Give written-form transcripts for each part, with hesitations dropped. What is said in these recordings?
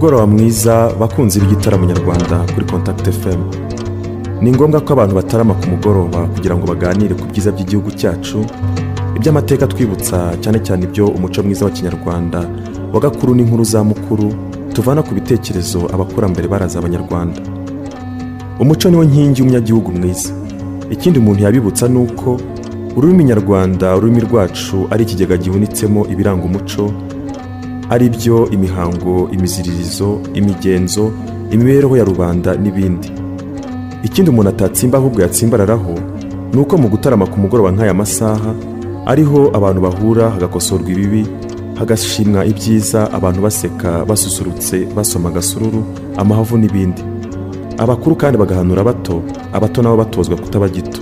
Umugoroba mwiza bakunzi b'igitaramo nyarwanda kuri Contact FM. Ni ngombwa ko abantu batarama ku mugoroba kugira ngo baganire ku byiza by'igihugu cyacu, iby'amateka twibutsa cyane cyane ibyo umuco mwiza wa Kinyarwanda wa gakuru n'inkuru za mukuru tuvana ku bitekerezo abakurambere baraza abanyarwanda. Umuco niwo nkingi y'umunyagihugu mwiza. Ikindi umuntu yabibutsa nuko ururimi nyarwanda, ururimi rwacu ari ikigega gihunitsemo ibiranga umuco, ari byo imihango, imiziririzo, imigenzo, imibereho ya rubanda n'ibindi. Ikindi umuntu atatsimba ahubwo yatsimbararaho nuko mu gutarama ku mugoroba nk'aya masaha ariho abantu bahura hagakosorwa ibibi, hagashimwa ibyiza, abantu baseka, basusurutse, basoma agasururu, amahavu n'ibindi. Abakuru kandi bagahanura abato, abato nabo batozwa kutaba gito.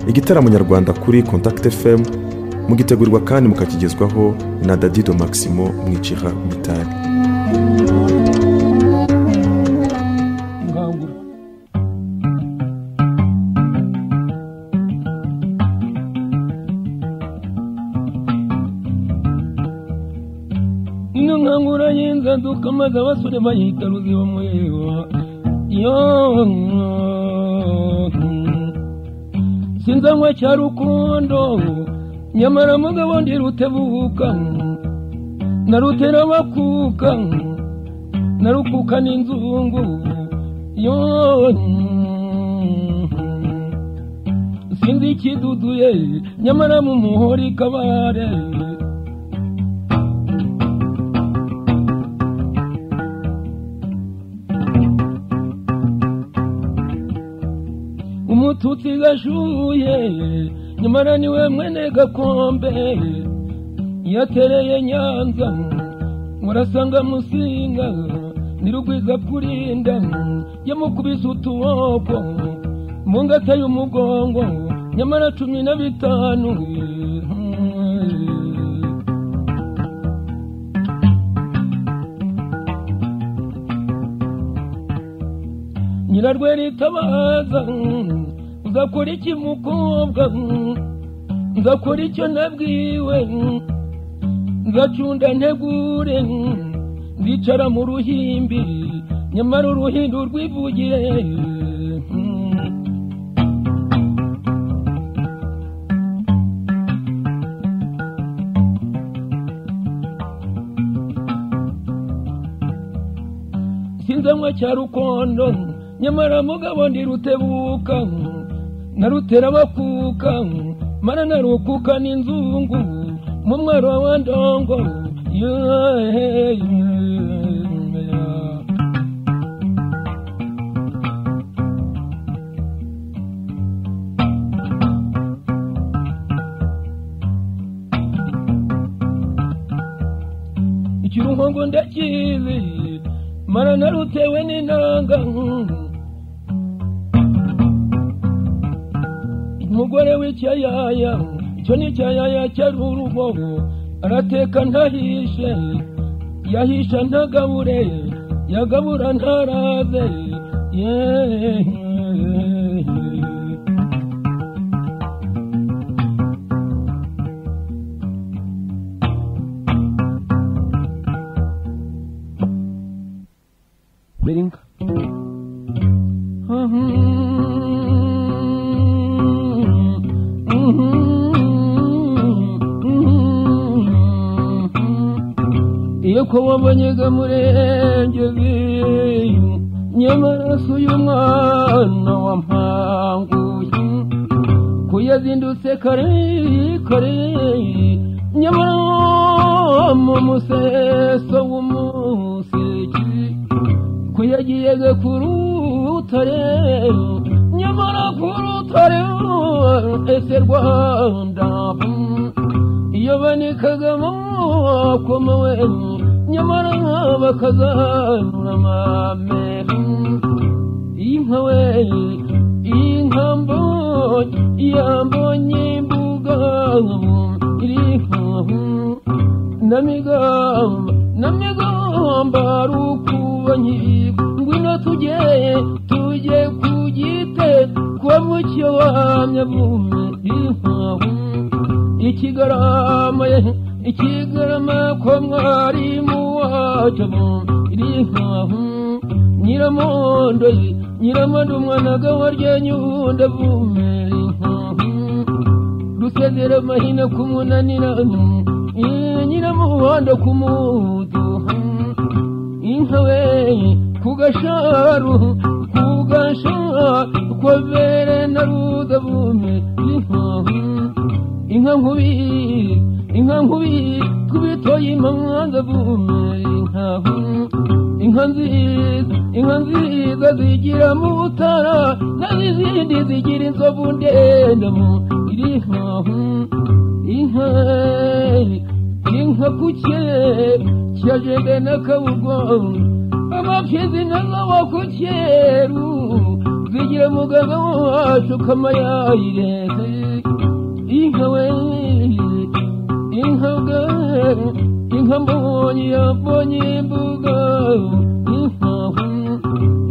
Igitaramo nyarwanda kuri Contact FM mugitegurirwa kandi mukakigezwaho na Dadido Maximo Mwicira Mitari. Nkangura y'inzaduka maze abasore bayita ruziba mwewa yo sinzanywa cya rukundo nyamara mugabo ndi rutebuka narutera bakuka narukuka n'inzungu yo sinzi ikiduduye nyamara mu muhori kabare. Umututsi gashuye nyamara niwe mwene Gakombe yatereye Nyanza murasanga Musinga nirugwiza kurinda yamukubise utuboko mu ngata y'umugongo nyamara 15. Nyirarweri tabaza nzakora iki mukobwa, nzakora icyo nabwiwe, nzacunda ntegure, nzicara mu ruhimbi nyamara uruhindu rwivugire. Sinzanywa cya rukondo nyamara mugabo ndi rutebuka narutera bakuka mara narukuka n'inzungu mu mwaro wa Ndongo. Ikirungo ndakizi mara narutewe n'inanga umugore w'icyayaya icyo ni icyayaya cy'urugo arateka ntahishe yahisha ntagabure yagabura ntaraze. Berinka iyo ko wabonye murengezi nyamara si uyu mwana wa Mpanguye ko yazindutse kare kare nyamara mu museso w'umuseke ko yagiye ku rutare nyamara ku rutare ese Rwanda iyo banikagamo komowe nyamara bakazanura amame inka we inka mbonye yambonye imbuga iriho namigamba namigamba rukuba nkiko ngwino tujye tujye ku gite kwa mucyo wamye vume ikigarama ikigarama kwa mwarimu wacu Inka Nyiramondo Nyiramondo umwana gawarya nyunda vume Rusezera mahina kumunanira Nyiramuhondo kumudu Inka we kugasharu kugasharu kwabere na rudavume Inka nkubi kubitoye imanza vume Inka nziza zigira mu butara n'izindi zigira inzovu ndende mu Inka inka kuke cyajende n'akabugo amapfizi nazo kucyeru zigira muganga wacu kamayayire Inka we inka ga inka mbonye yabonye imbuga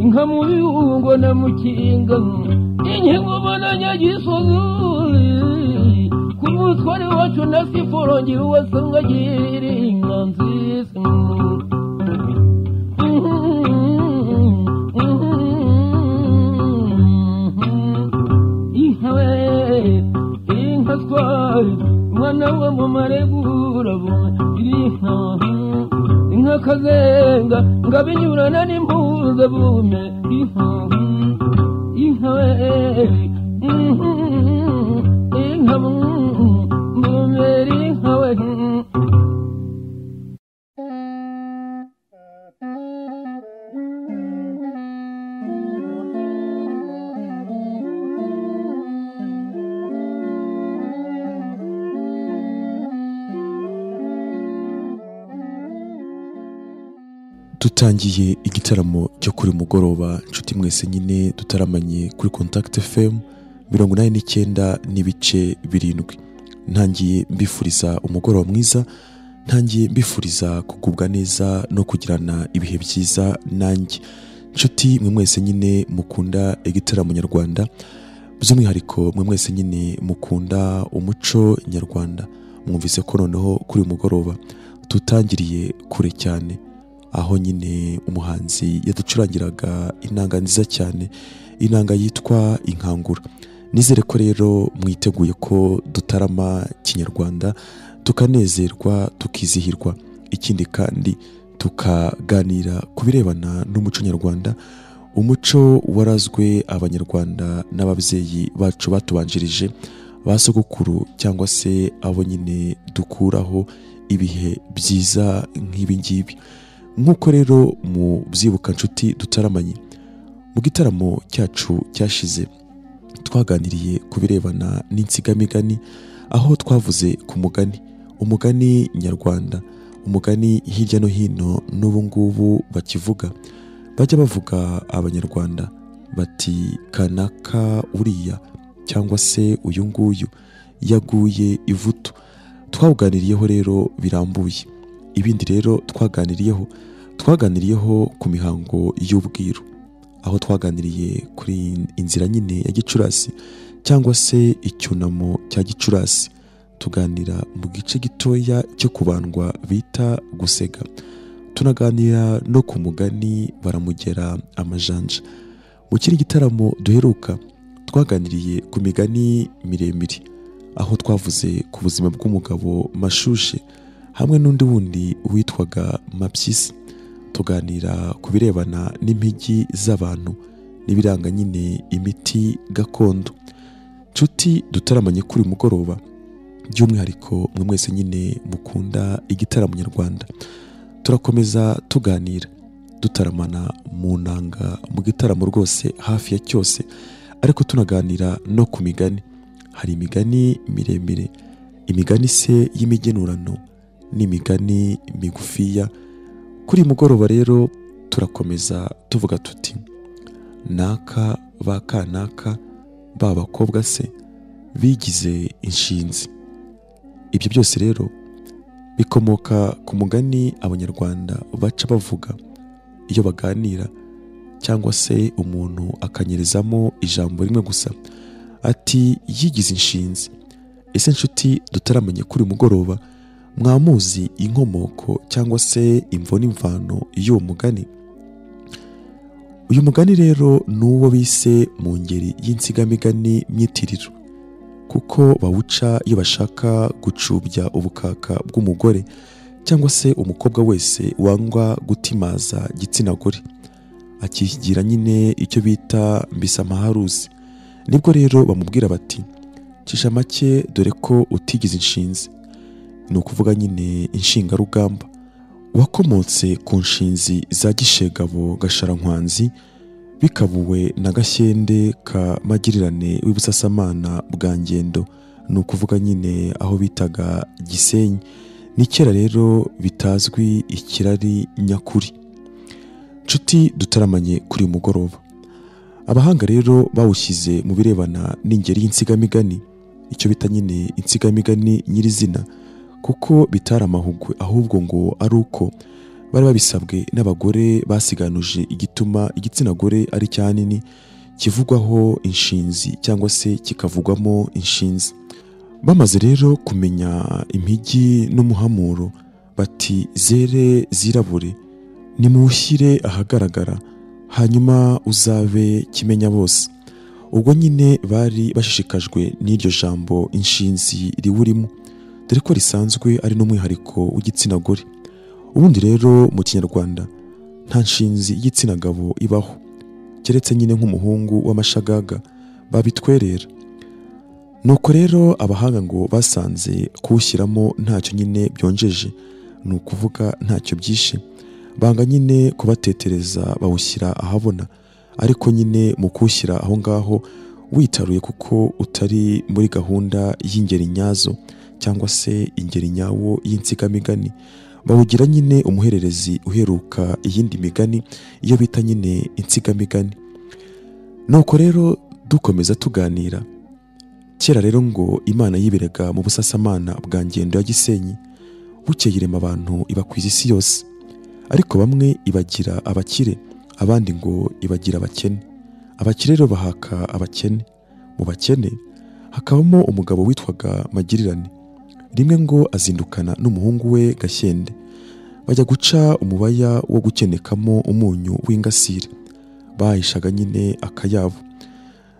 Inka mu biwungo na mukinga inkingo ubona nyagisozi ku mutware wacu na siforongera uwasanga agira inka nziza Inka we inka twari umwana we mu maregura inka inka kazenga ngabinyurana n'impuza bume Inka we inka mbumeri inka we Dutangiye igitaramo cyo kuri mugoroba nshuti mwese nyine dutaramanye kuri Contact FM 89.7. Ntangiye mbifuriza umugoroba mwiza, ntangiye mbifuriza kugubwa neza no kugirana ibihe byiza nanjye. Nshuti mwe mwese nyine mukunda igitaramo nyarwanda, by'umwihariko mwe mwese nyine mukunda umuco nyarwanda, mwumvise ko noneho kuri mugoroba tutangiriye kure cyane aho nyine umuhanzi yaducurangiraga inanga nziza cyane, inanga yitwa Inkangura. Nizere ko rero mwiteguye ko dutarama kinyarwanda tukanezerwa tukizihirwa, ikindi kandi tukaganira ku birebana n'umuco nyarwanda, umuco warazwe abanyarwanda n'ababyeyi bacu batubanjirije, ba sogokuru cyangwa se abo nyine dukuraho ibihe byiza nk'ibi ngibi. Nk'uko rero mu byibuka nshuti dutaramanye mu gitaramo cyacu cyashize twaganiriye ku birebana n'insigamigani, aho twavuze ku mugani, umugani nyarwanda, umugani hirya no hino n'ubu ngubu bakivuga, bajya bavuga abanyarwanda bati kanaka uriya cyangwa se uyu nguyu yaguye ivutu. Twawuganiriyeho rero birambuye. Ibindi rero twaganiriyeho ku mihango y'ubwiru, aho twaganiriye kuri inzira nyine ya Gicurasi cyangwa se icyunamo cya Gicurasi, tuganira mu gice gitoya cyo kubandwa bita gusega, tunaganira no ku mugani baramugera amajanja. Mu kindi gitaramo duheruka twaganiriye ku migani miremire, aho twavuze ku buzima bw'umugabo Mashushe hamwe n'undi wundi witwaga Mapyisi, tuganira ku birebana n'impigi z'abantu n'ibiranga nyine imiti gakondo. Nshuti dutaramanye kuri mugoroba, by'umwihariko mwe mwese nyine mukunda igitaramo nyarwanda, turakomeza tuganira dutaramana mu nanga mu gitaramo rwose hafi ya cyose, ariko tunaganira no ku migani. Hari imigani miremire, imigani se y'imigenurano n'imigani migufiya. Kuri mugoroba rero turakomeza tuvuga tuti naka ba kanaka ba bakobwa se bigize inshinzi. Ibyo byose rero bikomoka ku mugani abanyarwanda baca bavuga iyo baganira, cyangwa se umuntu akanyerezamo ijambo rimwe gusa ati yigize inshinzi. Ese nshuti dutaramanye kuri mugoroba, Mwamuzi inkomoko cyangwa se imvo n'imvano y'uwo mugani? Uyu mugani rero n'uwo bise mu ngeri y'insigamigani myitiriro, kuko bawuca iyo bashaka gucubya ubukaka bw'umugore cyangwa se umukobwa wese wangwa gutimaza gitsina gore, akigira nyine icyo bita mbisamaharuzi. Nibwo rero bamubwira bati cisha make dore ko utigize inshinzi, ni ukuvuga nyine inshingarugamba. Wakomotse ku nshinzi za Gishegabo Gasharankwanzi, bikabuwe na Gashyende ka Magirirane w'Ibusasamana bwa Ngendo, ni ukuvuga nyine aho bitaga Gisenyi. Ni kera rero bitazwi ikirari nyakuri. Nshuti dutaramanye kuri uyu mugoroba, abahanga rero bawushyize mu birebana n'ingeri y'insigamigani, icyo bita nyine insigamigani nyirizina, kuko bitari amahugwe ahubwo ngo ari uko bari babisabwe n'abagore basiganuje igituma igitsina gore ari cyanini kivugwaho inshinzi cyangwa se kikavugwamo inshinzi. Bamaze rero kumenya impigi n'umuhamuro bati zere zirabure, nimuwushyire ahagaragara hanyuma uzabe kimenya bose. Ubwo nyine bari bashishikajwe n'iryo jambo inshinzi riwurimo, dore ko risanzwe ari n'umwihariko w'igitsina gore. Ubundi rero mu Kinyarwanda nta nshinzi y'igitsina gabo ibaho, keretse nyine nk'umuhungu w'amashagaga babitwerera. Nuko rero abahanga ngo basanze kuwushyiramo ntacyo nyine byonjeje, ni ukuvuga ntacyo byishe, banga nyine kubatetereza bawushyira ahabona, ariko nyine mu kuwushyira aho ngaho witaruye kuko utari muri gahunda y'ingeri nyazo cyangwa se ingeri nyawo y'insigamigani, bawugira nyine umuhererezi uheruka iyindi migani iyo bita nyine insigamigani. Nuko rero dukomeza tuganira. Kera rero ngo Imana yiberaga mu Busasamana bwa Ngendo ya Gisenyi, bukeye irema abantu ibakwiza isi yose, ariko bamwe ibagira abakire, abandi ngo ibagira abakene. Abakire rero bahaka abakene. Mu bakene hakabamo umugabo witwaga Magirirane. Rimwe ngo azindukana n'umuhungu we Gashyende, bajya guca umubaya wo gukenekamo umunyu w'ingasire, bahishaga nyine akayabo.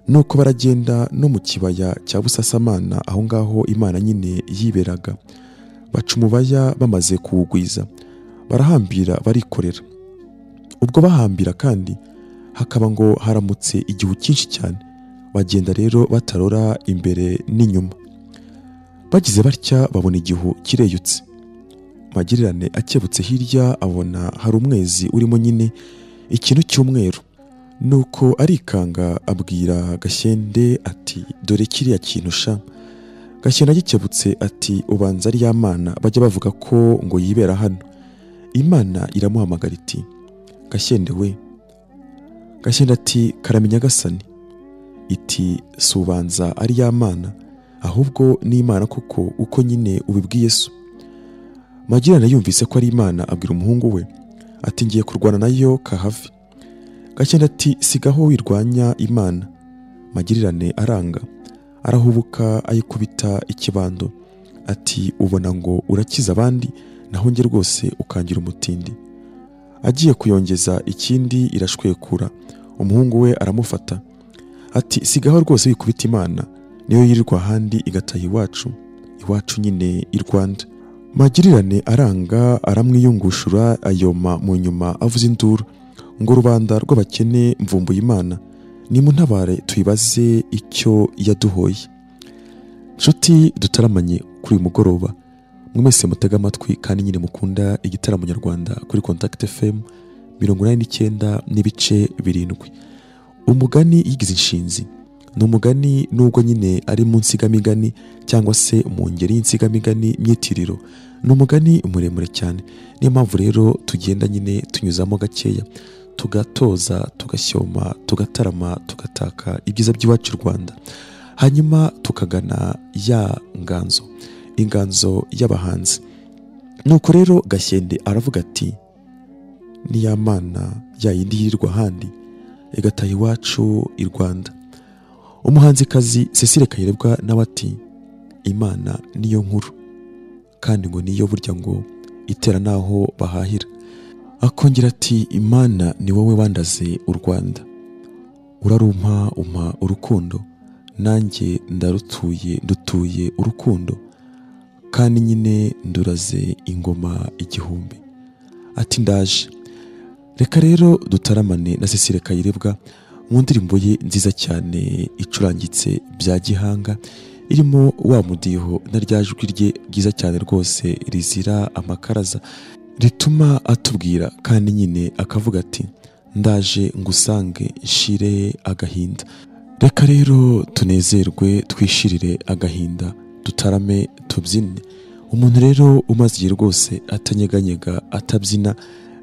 Nuko baragenda no mu kibaya cya Busasamana, aho ngaho Imana nyine yiberaga, baca umubaya bamaze kuwugwiza, barahambira barikorera. Ubwo bahambira kandi hakaba ngo haramutse igihu cyinshi cyane, bagenda rero batarora imbere n'inyuma. Bagize batya babona igihu kireyutse. Magirirane akebutse hirya abona hari umwezi urimo nyine ikintu cy'umweru. Nuko arikanga abwira Gashyende ati dore kiriya kintu sha. Gashyende agikebutse ati ubanza ari ya Mana bajya bavuga ko ngo yibera hano. Imana iramuhamagara iti Gashyende we. Gashyende ati karamenya Gasani. Iti si ubanza ari ya Mana, ahubwo ni Imana kuko uko nyine ubibwiye so. Magirirane yumvise ko ari Imana abwira umuhungu we ati ngiye kurwana nayo kahave. Gashyende ati sigaho wirwanya Imana. Magirirane aranga, arahubuka ayikubita ikibando ati ubona ngo urakiza abandi naho nge rwose ukangira umutindi. Agiye kuyongeza ikindi irashwekura, umuhungu we aramufata ati sigaho rwose wikubita Imana, niyo yirirwa ahandi igataha iwacu, iwacu nyine i Rwanda. Magirirane aranga aramwiyungushura ayoma mu nyuma avuza induru ngo rubanda rw'abakene mvumbuye Imana, nimuntabare tuyibaze icyo yaduhoye. Nshuti dutaramanye kuri uyu mugoroba, mwese mutega amatwi kandi nyine mukunda igitaramo nyarwanda kuri Contact FM 89.7. Umugani yigize inshinzi ni umugani nubwo nyine ari mu nsigamigani cyangwa se mu ngeri y'insigamigani myitiriro, ni umugani muremure cyane. Niyo mpamvu rero tugenda nyine tunyuzamo gakeya, tugatoza, tugashyoma, tugatarama, tugataka ibyiza by'iwacu Rwanda, hanyuma tukagana ya nganzo, inganzo y'abahanzi. Nuko rero Gashyende aravuga ati ni ya Mana ya yindi yirirwa ahandi igataha iwacu i Rwanda. Umuhanzikazi Cecile Kayirebwa nawe ati Imana niyo nkuru. kandi ngo niyo burya ngo itera naho bahahira. Akongera ati Imana ni wowe wandaze u Rwanda, urarumpa umpa urukundo, nanjye ndarutuye ndutuye urukundo, kandi nyine nduraze ingoma igihumbi. Ati ndaje. Reka rero dutaramane na Cecile Kayirebwa mu ndirimbo ye nziza cyane icurangitse bya gihanga, irimo wa mudiho na rya jwi rye ryiza cyane rwose rizira amakaraza, rituma atubwira kandi nyine akavuga ati ndaje ngusange nshire agahinda. Reka rero tunezerwe twishirire agahinda, dutarame tubyine. Umuntu rero umaze igihe rwose atanyeganyega atabyina,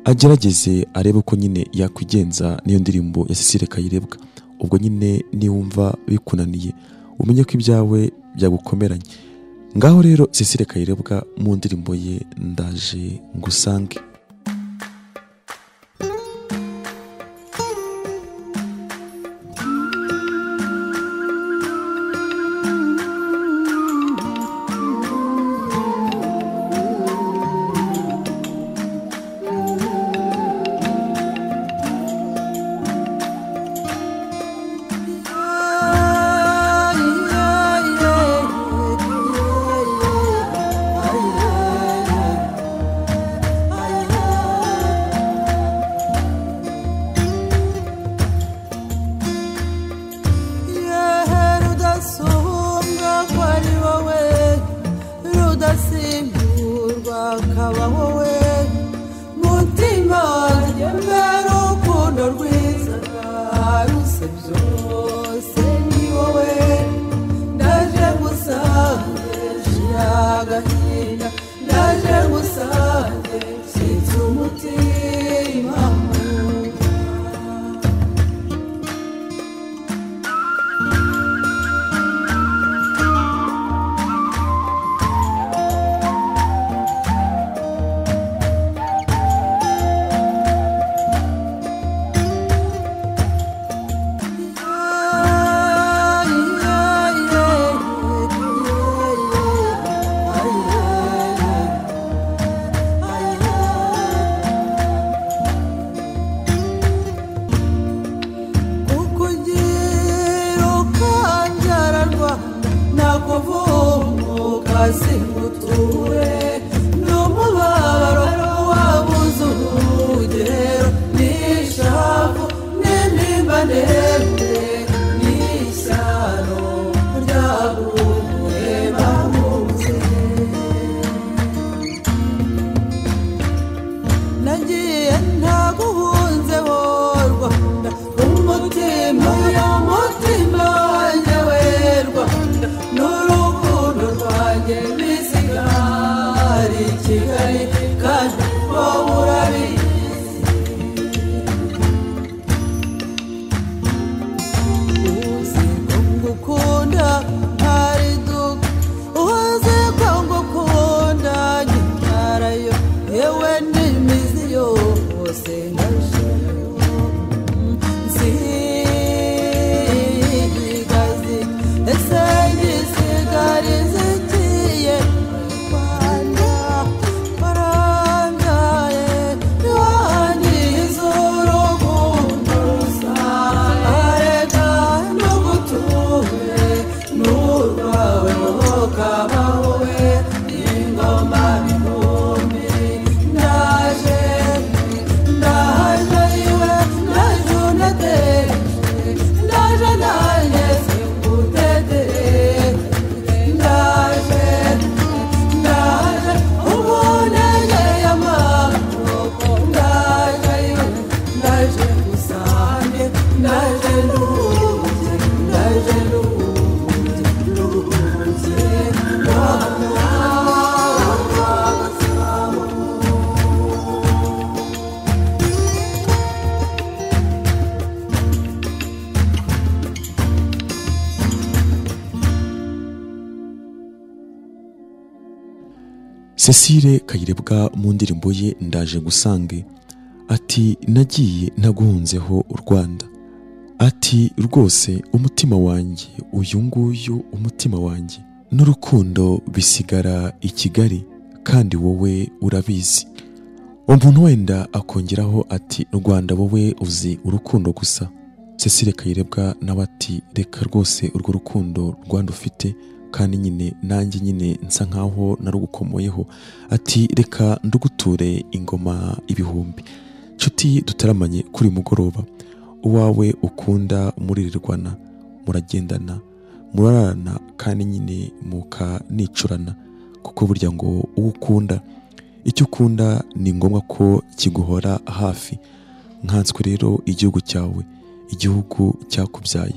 agerageze arebe ko nyine yakwigenza niyo ndirimbo ya Cecile Kayirebwa. Ubwo nyine niwumva bikunaniye umenye ko ibyawe byagukomeranye. Ngaho rero Cecile Kayirebwa mu ndirimbo ye ndaje ngusange. Cecile Kayirebwa mu ndirimbo ye ndaje gusange ati nagiye naguhunzeho u Rwanda, ati rwose umutima wanjye uyu nguyu umutima wanjye n'urukundo bisigara i Kigali, kandi wowe urabizi. Umuntu wenda akongeraho ati Rwanda wowe uzi urukundo gusa. Cecile Kayirebwa nawe ati reka rwose urwo rukundo Rwanda ufite, kandi nyine nanjye nyine nsa nkaho narugukomoyeho, ati reka nduguture ingoma ibihumbi. Nshuti dutaramanye kuri mugoroba, uwawe ukunda muririrwana, muragendana, murarana, kandi nyine mukanicurana, kuko burya ngo uwo ukunda, icyo ukunda ni ngombwa ko kiguhora hafi. Nkanswe rero igihugu cyawe, igihugu cyakubyaye,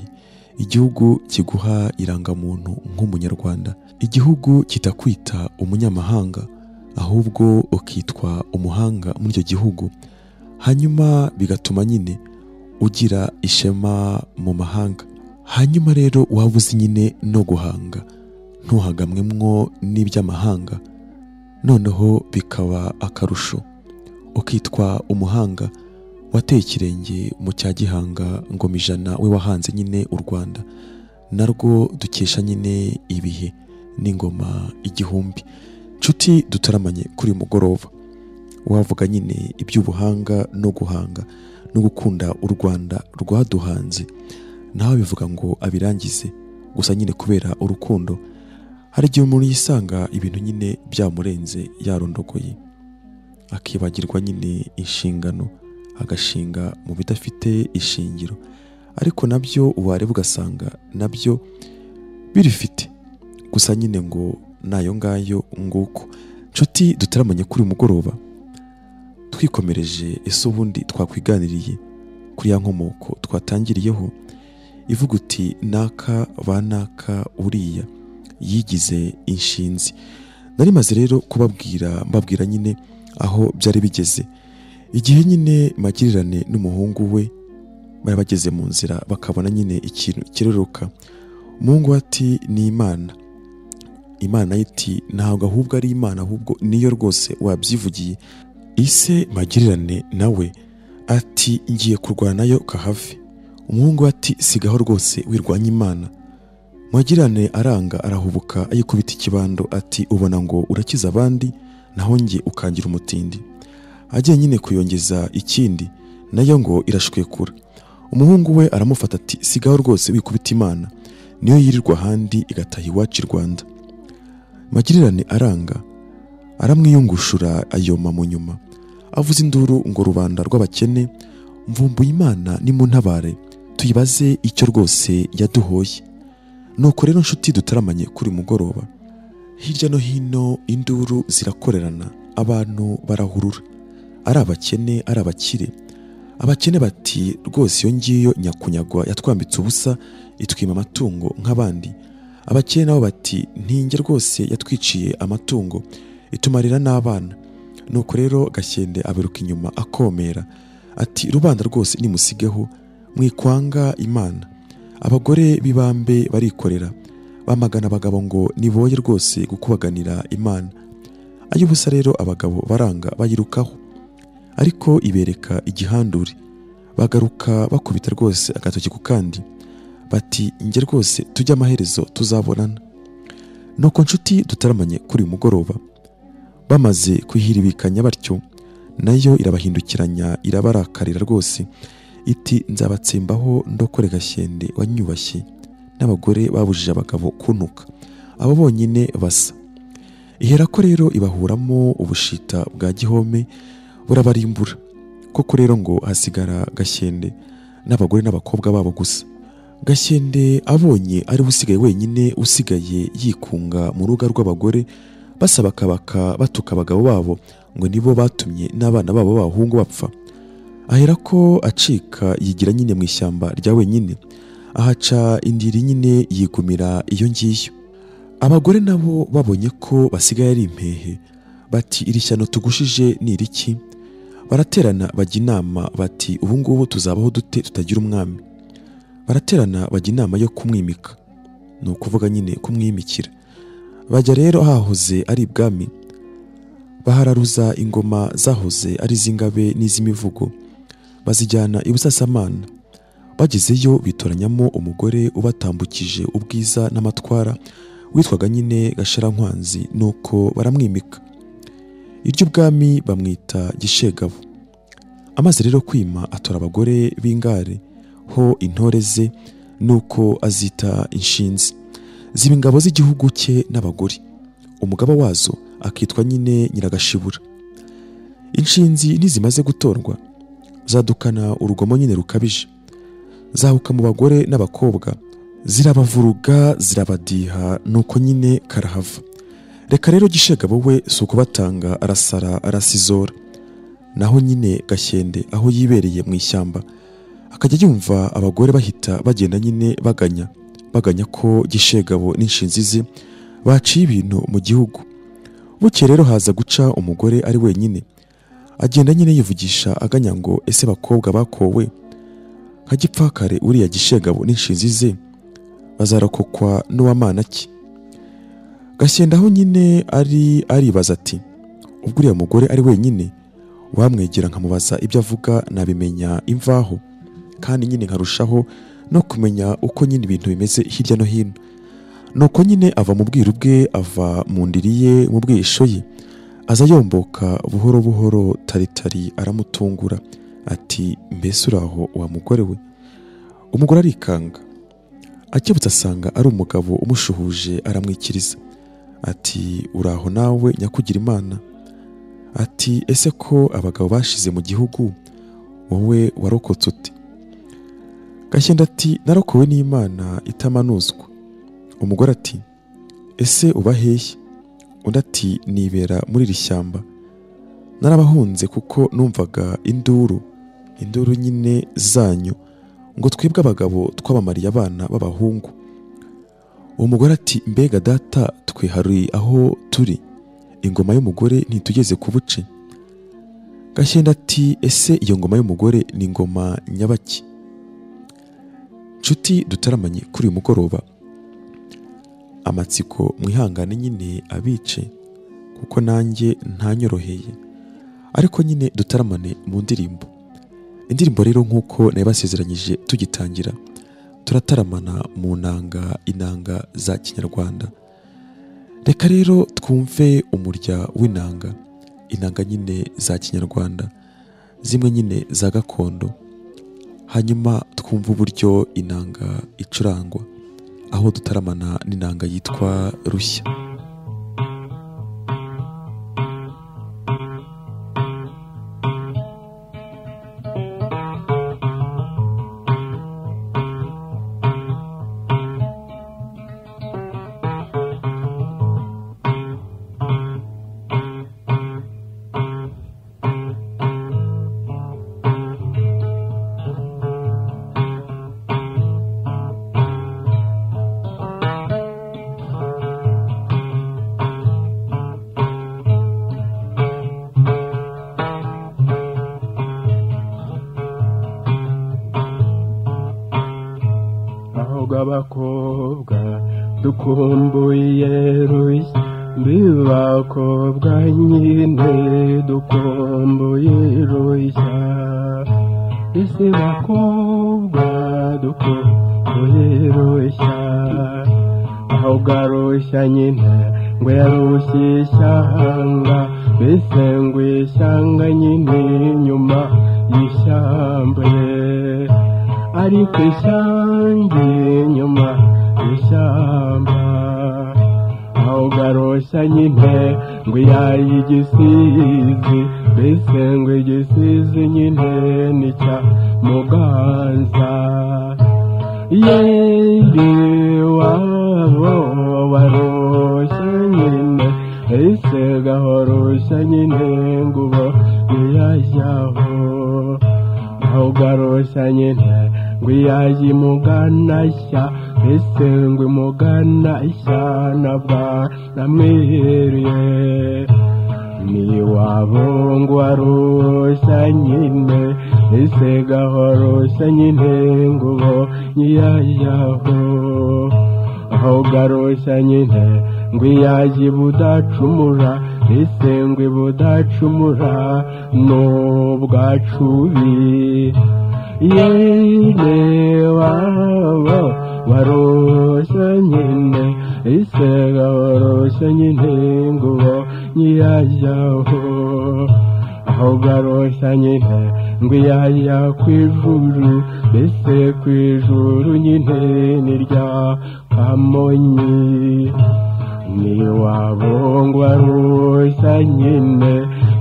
igihugu kiguha irangamuntu nk'umunyarwanda, igihugu kitakwita umunyamahanga ahubwo ukitwa umuhanga muri icyo gihugu, hanyuma bigatuma nyine ugira ishema mu mahanga. Hanyuma rero waba uzi nyine no guhanga, ntuhagamwemwo n'iby'amahanga, noneho bikaba akarusho, ukitwa umuhanga wateye ikirenge mu cya Gihanga ngoma ijana, we wahanze nyine u Rwanda, narwo dukesha nyine ibihe n'ingoma igihumbi. Nshuti dutaramanye kuri mugoroba, wavuga nyine iby'ubuhanga no guhanga no gukunda u Rwanda rwaduhanze, nawe bivuga ngo abirangize gusa nyine kubera urukundo. Hari igihe umuntu yisanga ibintu nyine byamurenze, yarondogoye, akibagirwa nyine inshingano, agashinga mu bidafite ishingiro, ariko nabyo wareba ugasanga nabyo birifite, gusa nyine ngo nayo ngayo nguko. Nshuti dutaramanye kuri mugoroba, twikomereje ese ubundi twakwiganiriye kuri ya nkomoko twatangiriyeho ivuga uti naka banaka uriya yigize inshinzi. Nari maze rero kubabwira, mbabwira nyine aho byari bigeze igihe nyine Magirirane n'umuhungu we bari bageze mu nzira, bakabona nyine ikintu kireruka. Umuhungu ati ni Imana. Imana iti ntabwo ahubwo ari Imana, ahubwo niyo rwose wabyivugiye. Ise Magirirane nawe ati ngiye kurwana nayo kahave. Umuhungu ati sigaho rwose wirwanya Imana. Magirirane aranga, arahubuka, ayikubita ikibando ati ubona ngo urakiza abandi naho nge ukangira umutindi. Agiye nyine kuyongeza ikindi, nayo ngo irashwekura. Umuhungu we aramufata ati sigaho rwose wikubita Imana, niyo yirirwa ahandi igataha iwacu i Rwanda. Magirirane aranga, aramwiyungushura ayoma mu nyuma, avuza induru ngo rubanda rw'abakene, mvumbuye Imana nimuntabare tuyibaze icyo rwose yaduhoye. Nuko rero nshuti dutaramanye kuri mugoroba, hirya no hino induru zirakorerana, abantu barahurura, ari abakene ari abakire. Abakene bati rwose iyo ngiyo nyakunyagwa yatwambitse ubusa, itwima amatungo nk'abandi. Abakene nabo bati ntinge rwose yatwiciye amatungo, itumarira n'abana. Nuko rero Gashyende aberuka inyuma akomera ati rubanda rwose nimusigeho, mwikwanga Imana. Abagore b'ibambe barikorera, bamagana abagabo ngo niboye rwose gukubaganira Imana. Ay'ubusa rero abagabo baranga bayirukaho, ariko ibereka igihandure, bagaruka bakubita rwose agatoki ku kandi, bati nge rwose tujye amaherezo tuzabonana. Nuko nshuti dutaramanye kuri mugoroba, bamaze kwihiribikanya batyo, nayo irabahindukiranya irabarakarira rwose, iti nzabatsembaho ndokore Gashyende wanyubashye n'abagore babujije abagabo kuntuka, abo bonyine basa. Iherako rero ibahuramo ubushita bwa gihome burabarimbura. Koko rero ngo hasigara Gashyende n'abagore n'abakobwa babo gusa. Gashyende abonye ari usigaye wenyine, usigaye yikunga mu ruga rw'abagore, basaba kabaka batuka abagabo babo ngo nibo batumye n'abana babo b'abahungu bapfa. Aherako acika yigira nyine mu ishyamba rya wenyine, ahaca indiri nyine yigumira iyo ngiyo. Abagore nabo babonye ko basigaye ari impehe, bati iri shyano tugushije ni iriki? Baraterana bajya inama bati ubu ngubu tuzabaho dute tutagira umwami? Baraterana bajya inama yo kumwimika, ni ukuvuga nyine kumwimikira. Bajya rero hahoze ari ibwami, bahararuza ingoma zahoze ari iz'ingabe n'iz'imivugo, bazijyana i Busasamana. Bagezeyo bitoranyamo umugore ubatambukije ubwiza n'amatwara, witwaga nyine Gasharankwanzi, nuko baramwimika. Iry'ubwami bamwita Gishegabo. Amaze rero kwima atora abagore b'ingare ho intore ze, nuko azita inshinzi, ziba ingabo z'igihugu cye n'abagore. Umugaba wazo akitwa nyine Nyiragashibura. Inshinzi ntizimaze gutorwa zadukana urugomo nyine rukabije, zahuka mu bagore n'abakobwa, zirabavuruga zirabadiha, nuko nyine karahava. Reka rero Gishegabo we si ukubatanga, arasara arasizora. Naho nyine Gashyende aho yibereye mu ishyamba akajya yumva abagore bahita bagenda nyine baganya baganya ko Gishegabo n'inshinzi ze baciye ibintu mu gihugu. Buke rero haza guca umugore ari wenyine, agenda nyine yivugisha aganya ngo ese bakobwa bakowe nka Gipfakare uriya Gishegabo n'inshinzi ze bazarokokwa n'uwamana ki? Gashyende aho nyine ari aribaza ati ubwo uriya mugore ari wenyine wamwegera nkamubaza ibyo avuga nabimenya imvaho, kandi nyine nkarushaho no kumenya uko nyine ibintu bimeze hirya no hino. Nuko nyine ava mu bwiru bwe, ava mu ndiri ye, mu bwisho ye, aza yomboka buhoro buhoro taritari aramutungura ati mbese uraho wa mugore we? Umugore arikanga, akebutse asanga ari umugabo umushuhuje, aramwikiriza ati uraho nawe nyakugira Imana. Ati ese ko abagabo bashize mu gihugu wowe warokotse ute? Gashyende ati narokowe n'Imana itamanuzwa. Umugore ati ese uba hehe? Undi ati nibera muri iri shyamba, narabahunze kuko numvaga induru induru nyine zanyu ngo twebwe abagabo twabamariye abana b'abahungu. Uwo mugore ati mbega data, twe hari aho turi, ingoma y'umugore ntitugeze ku buce. Gashyende ati ese iyo ngoma y'umugore ni ingoma nyabaki? Nshuti dutaramanye kuri uyu mugoroba, amatsiko mwihangane nyine abice kuko nanjye ntanyoroheye, ariko nyine dutaramane mu ndirimbo. Indirimbo rero nkuko nabasezeranyije tugitangira, turataramana mu nanga, inanga za Kinyarwanda. Reka rero twumve umurya w'inanga, inanga nyine za Kinyarwanda, zimwe nyine za gakondo, hanyuma twumve uburyo inanga icurangwa, aho dutaramana n'inanga yitwa Rushya. Abakobwa dukumbuye Rushya, mbibakobwa nyine dukumbuye Rushya, ese bakobwa dukumbuye Rushya, aho garushya nyine ngo yarushye ishyanga, mbese ngo ishyanga nyine nyuma y'ishyamba ye, ariko ishyanga nyuma y'ishyamba, aho garushya nyine ngo yaye igisizi, mbese ngo igisizi nyine ni cya Muganza, yeri wabo warushya nyine, ese gahorushya nyine ngo ubo ntiyajyaho, aho garushya nyine ngo yaje imuganashya, ese ngo imuganashya nabwa namwiriye, ni wabo ngo warushya nyine, ese gahorushya nyine ngo ubo ntiyajyaho, aho garushya nyine ngo yaje budacumura, ese ngo budacumura n'ubwacubi, yene wabo Waroshya nyine Isega waroshya nyine Nguwo nyiyajyaho Aho garoshya nyine Ngwiyajya kw'ijuru Mbese kw'ijuru nyine Nirya Kamonyi Niwabo ngwaroshya nyine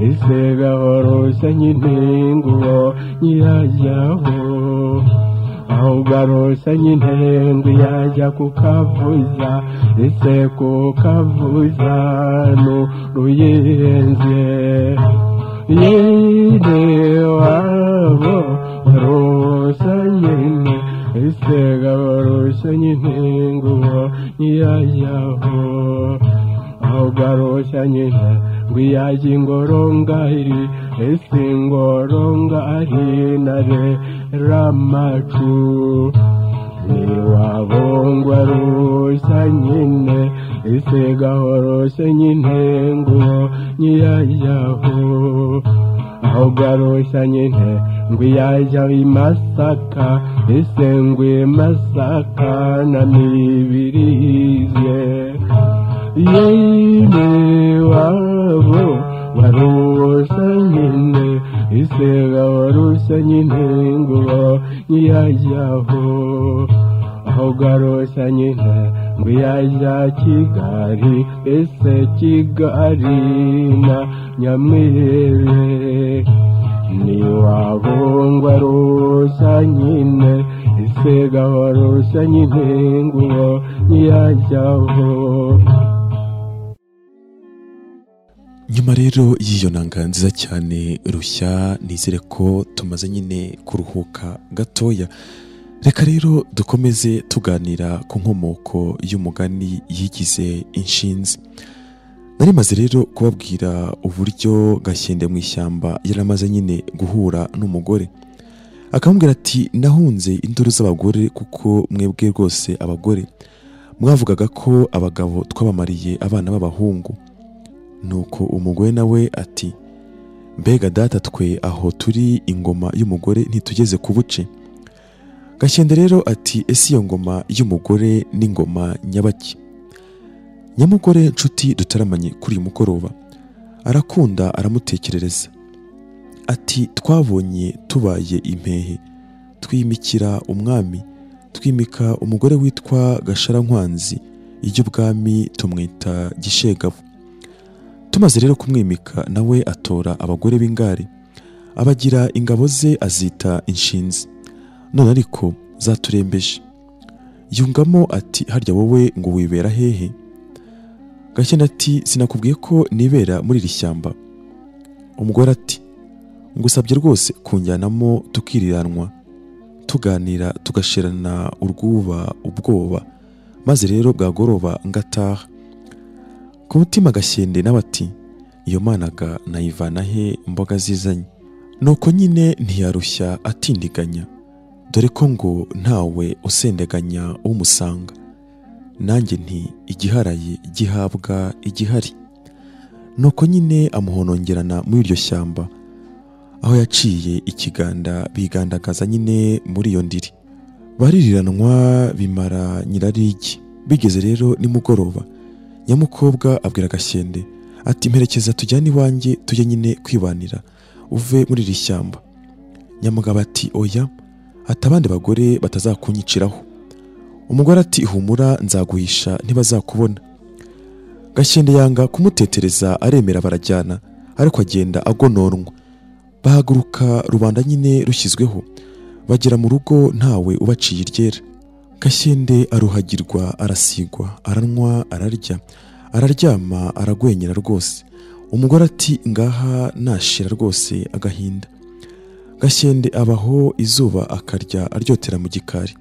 Isega waroshya nyine Nguwo nyiyajyaho Aho garoshya nyine Ngwiyajya kukavuza Ese kukavuza Nuruyenze Yine wabo waroshya nyine Isega waroshya nyine Nguwo nyiyajyaho Aho garoshya nyine Ngwiyajya ingorongari Ese ingorongari Nare ramacu Niwabo ngwaroshya nyine Isega waroshya nyine Nguwo nyiyajyaho Aho garoshya nyine Ngwiyajya i Masaka Ese ngwi Masaka Na mibirize Yine wabo waroshya nyine Isega waroshya nyine Nguwo nyiyajyaho Aho garoshya nyine Ngwiyajya Kigali Ese Kigali na Nyamwere Niwabo ngwaroshya nyine Isega waroshya nyine Nguwo nyiyajyaho. Nyuma rero y'iyo nanga nziza cyane Rushya, nizere ko tumaze nyine kuruhuka gatoya. Reka rero dukomeze tuganira ku nkomoko y'umugani yigize inshinzi. Nari maze rero kubabwira uburyo Gashyende mu ishyamba yaramaze nyine guhura n'umugore, akamubwira ati nahunze induru z'abagore kuko mwebwe rwose abagore mwavugaga ko abagabo twabamariye abana b'abahungu. Nuko umugore nawe ati mbega data twe aho turi ingoma y'umugore ntitugeze ku buce. Gashyende rero ati ese iyo ngoma y'umugore n'ingoma nyabaki? Nyamugore nshuti dutaramanye kuri uyu mugoroba arakunda aramutekerereza ati twabonye tubaye impehe twimikira umwami, twimika umugore witwa Gasharankwanzi, iry'ubwami tumwita Gishegabo. Tumaze rero kumwimika nawe atora abagore b'ingare abagira ingabo ze azita inshinzi, none ariko zaturembeje. Yungamo ati harya wowe ngo wibera hehe? Gashyende ati sinakubwiye ko nibera muri iri shyamba. Umugore ati ngusabye rwose kunjyanamo tukiriranwa tuganira tugashirana urwuba ubwoba, maze rero bwagoroba ngataha. Ku mutima Gashyende nawe ati iyo managa nayivana he mboga zizanye? Nuko nyine ntiyarushya atindiganya, dore ko ngo ntawe usendeganya umusanga. Nanjye nti igiharaye gihabwa igihari. Nuko nyine amuhonongerana muri iryo shyamba aho yaciye ikiganda bigandagaza nyine muri iyo ndiri. Baririranwa bimara nyirarigi. Bigeze rero nimugoroba, nyamukobwa abwira Gashyende ati mperekeza tujyane iwanjye tujye nyine kwibanira uve muri iri shyamba. Nyamugabo ati oya, ati abandi bagore batazakunyiciraho. Umugore ati humura nzaguhisha ntibazakubona. Gashyende yanga kumutetereza aremera barajyana, ariko agenda agononwa. Bahaguruka rubanda nyine rushyizweho, bagera mu rugo ntawe ubaciye iryera. Gashyende aruhagirwa arasigwa, aranywa ararya, araryama aragwenyera rwose. Umugore ati ngaha nashira rwose agahinda. Gashyende abaho izuba akarya aryotera mu gikari,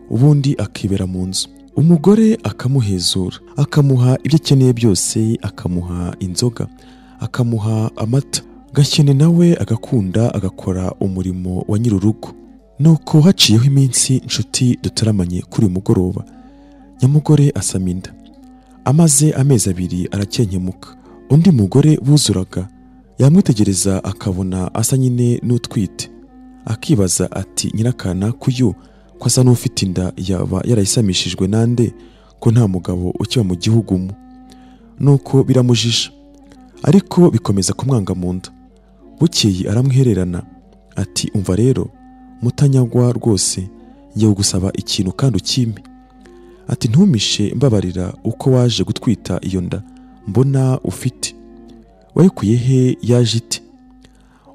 ubundi akibera mu nzu. Umugore akamuhezura, akamuha ibyo akeneye byose, akamuha inzoga, akamuha amata. Gashyende nawe agakunda agakora umurimo wa nyir'urugo. Nuko haciyeho iminsi nshuti dutaramanye kuri uyu mugoroba, nyamugore asama inda. Amaze amezi 2 arakenkemuka. Undi mugore buzuraga yamwitegereza akabona asa nyine n'utwite, akibaza ati nyirakana kuyu Ko asa n'ufite inda yaba yarayisamishijwe nande, ko nta mugabo ukiba mu gihugu mu? Nuko biramujisha, ariko bikomeza kumwanga mu nda. Bukeye aramwihererana ati umva rero mutanyagwa rwose, ngiye kugusaba ikintu kandi ukimpe. Ati ntumishe mbabarira uko waje gutwita iyo nda mbona ufite, wayikuye he yaje ite?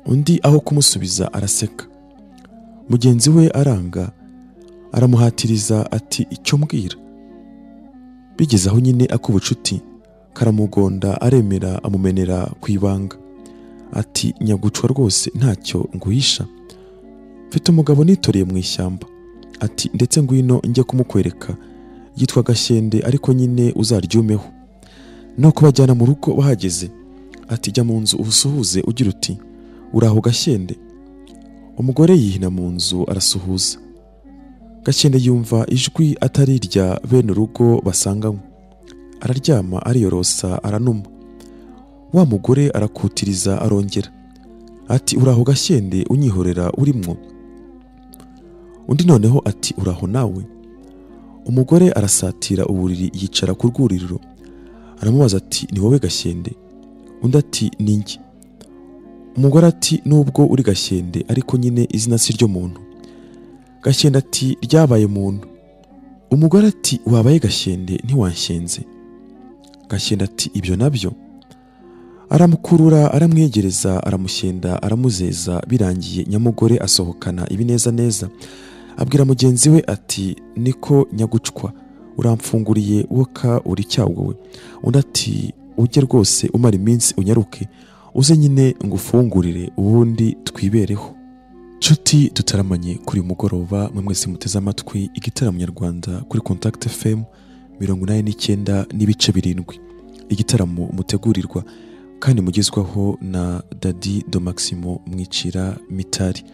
Undi aho kumusubiza araseka. Mugenzi we aranga aramuhatiriza ati icyo mbwira. Bigeze aho nyine akubucuti karamugonda aremera amumenera ku ibanga. Ati nyagucwa rwose ntacyo nguhisha, mfite umugabo nitoreye mu ishyamba. Ati ndetse ngwino njye kumukwereka, yitwa Gashyende ariko nyine uzaryumeho. No kubajyana mu rugo bahageze ati jya mu nzu usuhuze ugira uti uraho Gashyende. Umugore yihina mu nzu arasuhuza. Gashyende yumva ijwi atari irya bene urugo basanganywe, araryama ariyorosa aranuma. Wa mugore arakutiriza arongera ati uraho Gashyende unyihorera urimwo. Undi noneho ati uraho nawe. Umugore arasatira uburiri yicara ku rwuririro, aramubaza ati ni wowe Gashyende? Undi ati ni njye. Umugore ati nubwo uri Gashyende ariko nyine izina si ryo muntu. Gashyende ati ryabaye muntu. Umugore ati wabaye Gashyende ntiwanshenze. Gashyende ati ibyo nabyo. Aramukurura aramwegereza aramushyenda aramuzeza. Birangiye nyamugore asohokana ibineza neza, abwira mugenzi we ati niko nyagucwa uramfunguriye woka uri cyagowe. Undi ati ujye rwose umara iminsi unyaruke uze nyine ngufungurire ubundi twibereho. Nshuti dutaramanye kuri mugoroba, mwe mwese muteze amatwi igitaramo nyarwanda kuri Contact FM 89.7, igitaramo mutegurirwa kandi mugezwaho na Dady de Maximo Mwicira Mitari.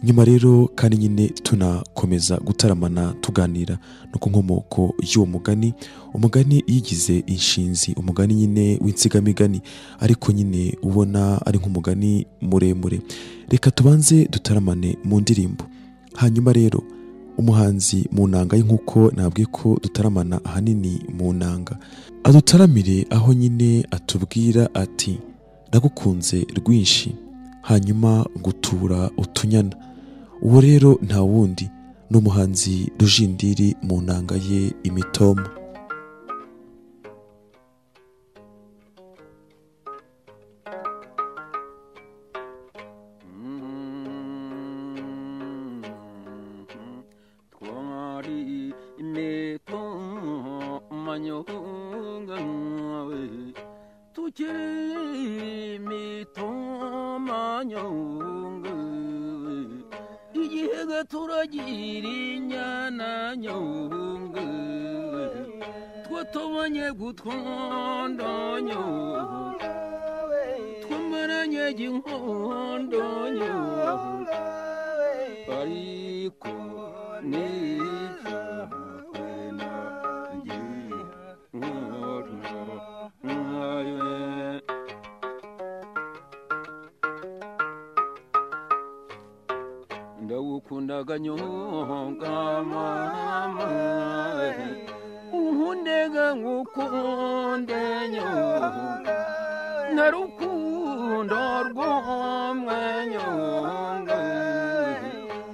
Nyuma rero kandi nyine tunakomeza gutaramana tuganira no ku nkomoko y'uwo mugani, umugani yigize inshinzi, umugani nyine w'insigamigani ariko nyine ubona ari nk'umugani muremure. Reka tubanze dutaramane mu ndirimbo, hanyuma rero umuhanzi mu nanga y'inkuko nabwiye ko dutaramana ahanini mu nanga adutaramire aho nyine atubwira ati nagukunze rwinshi hanyuma gutura utunyana. Uwo rero nta wundi ni umuhanzi Rujindiri mu nanga ye Imitoma. Ndagukundaga nyonga mama, unkundega ngukunde nyonga, narukundo rw'umwe nyonga,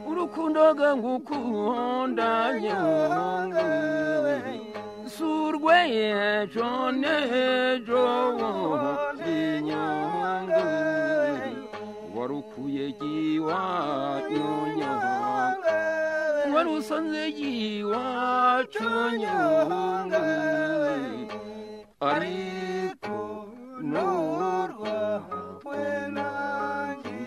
urukundoga ngukunda nyonga, surwe ejo n'ejo bundi nyonga, warukuye iwacu nyonga, warusanze iwacu nyonga, ariko n'urwawe nanjye.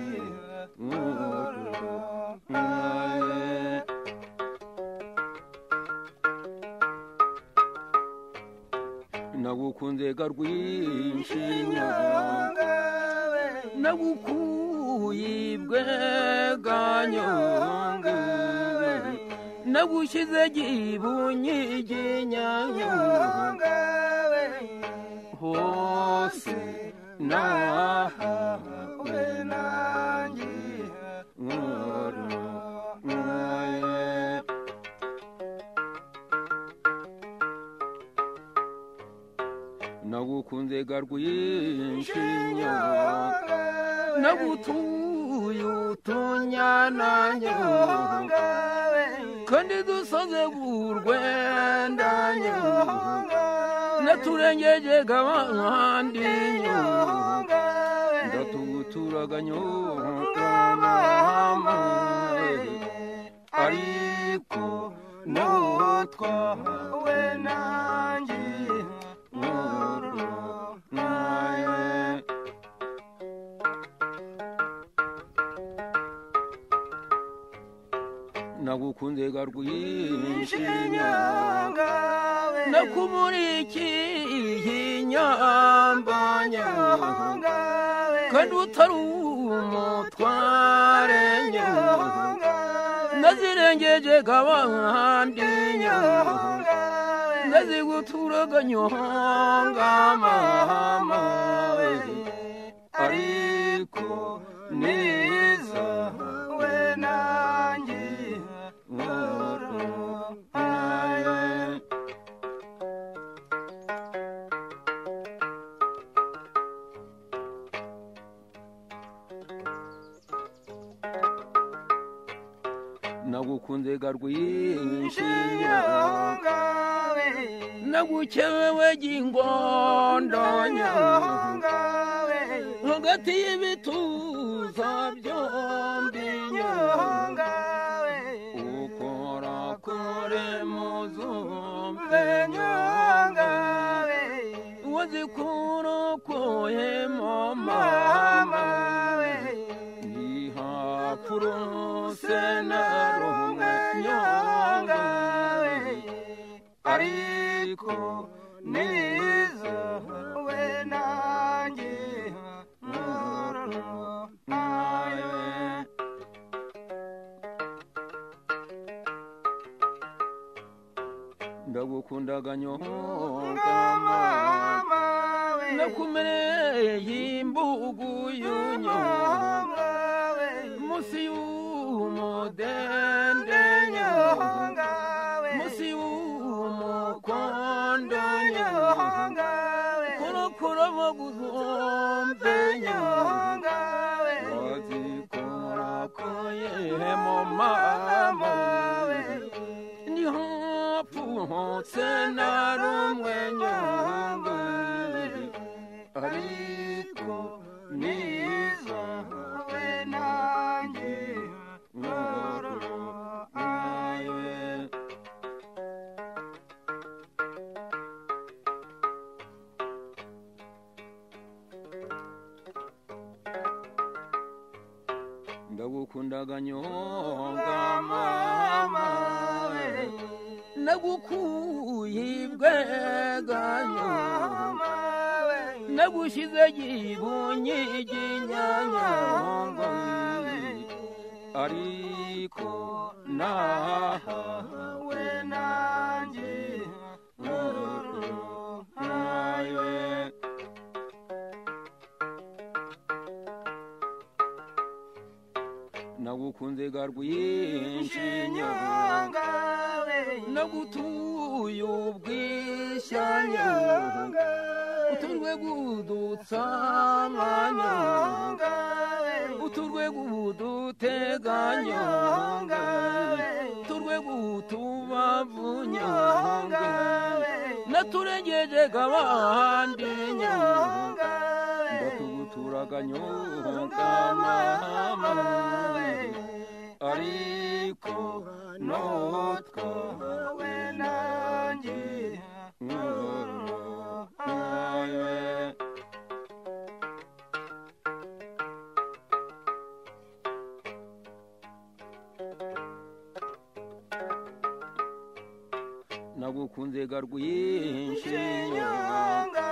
Nagukunze rwinshi nyonga, nagukuye ibwega nyonga, nagushyize ibunyiginya nyonga, hose nahawe nanjye. Nagukunze garwinshi nyonga Nagutuye utunyana nyonga Kandi dusoze urwenda nyonga Naturengeje gabandi nyonga Ndatuguturaga nyonga mama Ariko nutwawe nanjye Nagukunze garwinshi nyonga Nakumurikiye inyamba nyonga Kandi utari umutware nyonga Nazirengeje gabandi nyonga Naziguturaga nyonga mama Ariko nizawe nanjye Nagukunze garwinshi nyonga Nagukewe gingondo nyonga Hagati y'ibituza byombi nyonga Ukora kure muzumve nyonga Wazikura koyemo mama Ntihapfuruse na rumwe nyonga Ariko nizawe nanjye Ndagukundaga nyonga mama Nakumereye imbugu y'unyonga Munsi y'umudende nyonga Munsi y'umukondo nyonga Korokoro baguzombe nyonga Wazikorakoyemo mama Ntihapfuhotse na rumwe nyonga Ariko nizawe nanjye Ndagukundaga nyonga mama Nagukuye ibwega nyonga Nagushyize gibunyiginya nyonga Ariko nahawe nanjye Nagukunze garwinshi nyonga Nagutuye ubwishya nyonga Uturwe gudutsama nyonga Uturwe gudutega nyonga Uturwe gutubavu nyonga Naturengeje gabandi nyonga Ndatuguturaga nyonga mama Ariko nutwawe nanjye Nagukunze garwinshi nyonga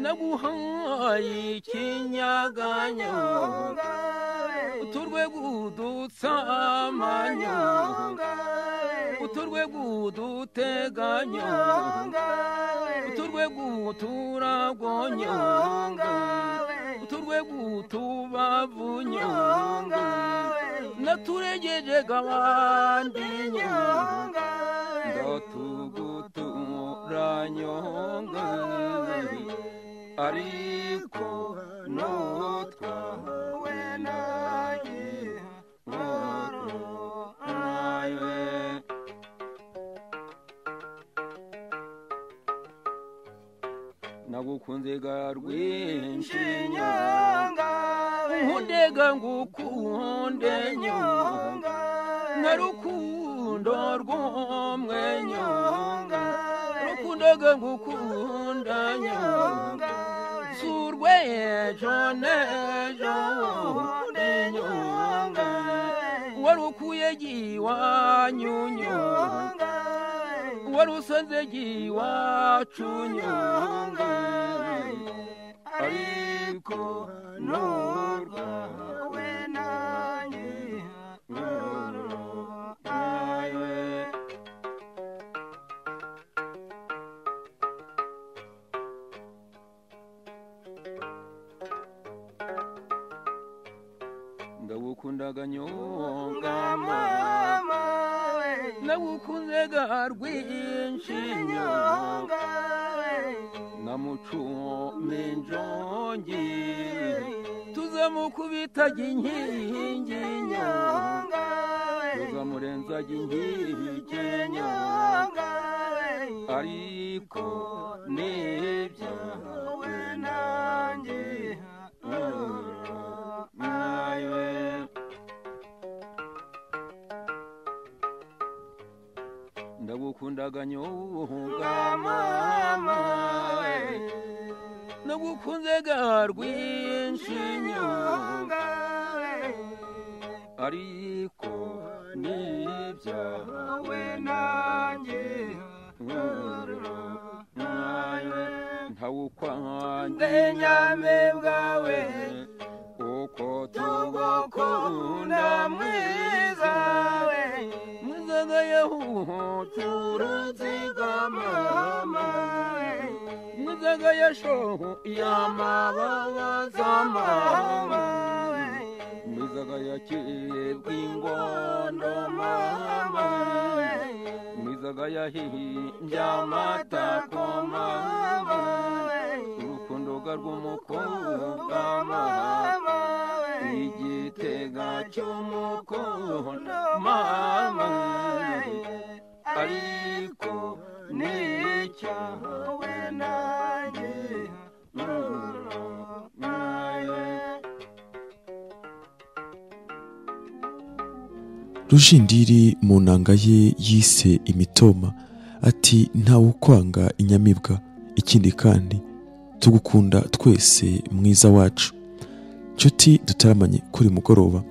Naguhaye ikinyaga nyonga Uturwe gudutsama nyonga Uturwe gudutega nyonga Uturwe guturagwo nyonga Uturwe gutubavu nyonga Naturegeje gabandi nyonga Ndatugutura nyonga. nyonga ariko nutwawe nanjye ayiwe nagukunze ga rwinshi nyonga nkundega ngukunde nyonga na rukundo rw'umwe nyonga rukundaga ngukunda nyonga surwejo nejo nyonga warukuye giwanyu nyonga warusanze giwacu nyonga ariko nurwawe nanjye ayiwe ndagukundaga nyonga mama nagukunze ga rwinshi nyonga namucumi njongi tuzamukubitaga inkingi nyonga tuzamurenzaga inkike nyonga ariko nibyawe nanjye ayiwe ndagukundaga nyonga mama nagukunze ga rwinshi nyonga ariko nibyawe nanjye ntawukwanjye nyame bwawe uko tugukunda mwiza we mwizaga yahuturutse mama mwizaga yashoho yamababaza mama mwizaga yakibwa ingondo mama mwizaga yahimbye amatako mama urukundo rw'umukobwa mama igitega cy'umukondo mama ariko nicyawe nanjye Rujindiri mu nanga ye yise imitoma ati ntawukwanga inyamibwa, ikindi kandi tugukunda twese mwiza wacu. Nshuti dutaramanye kuri mugoroba,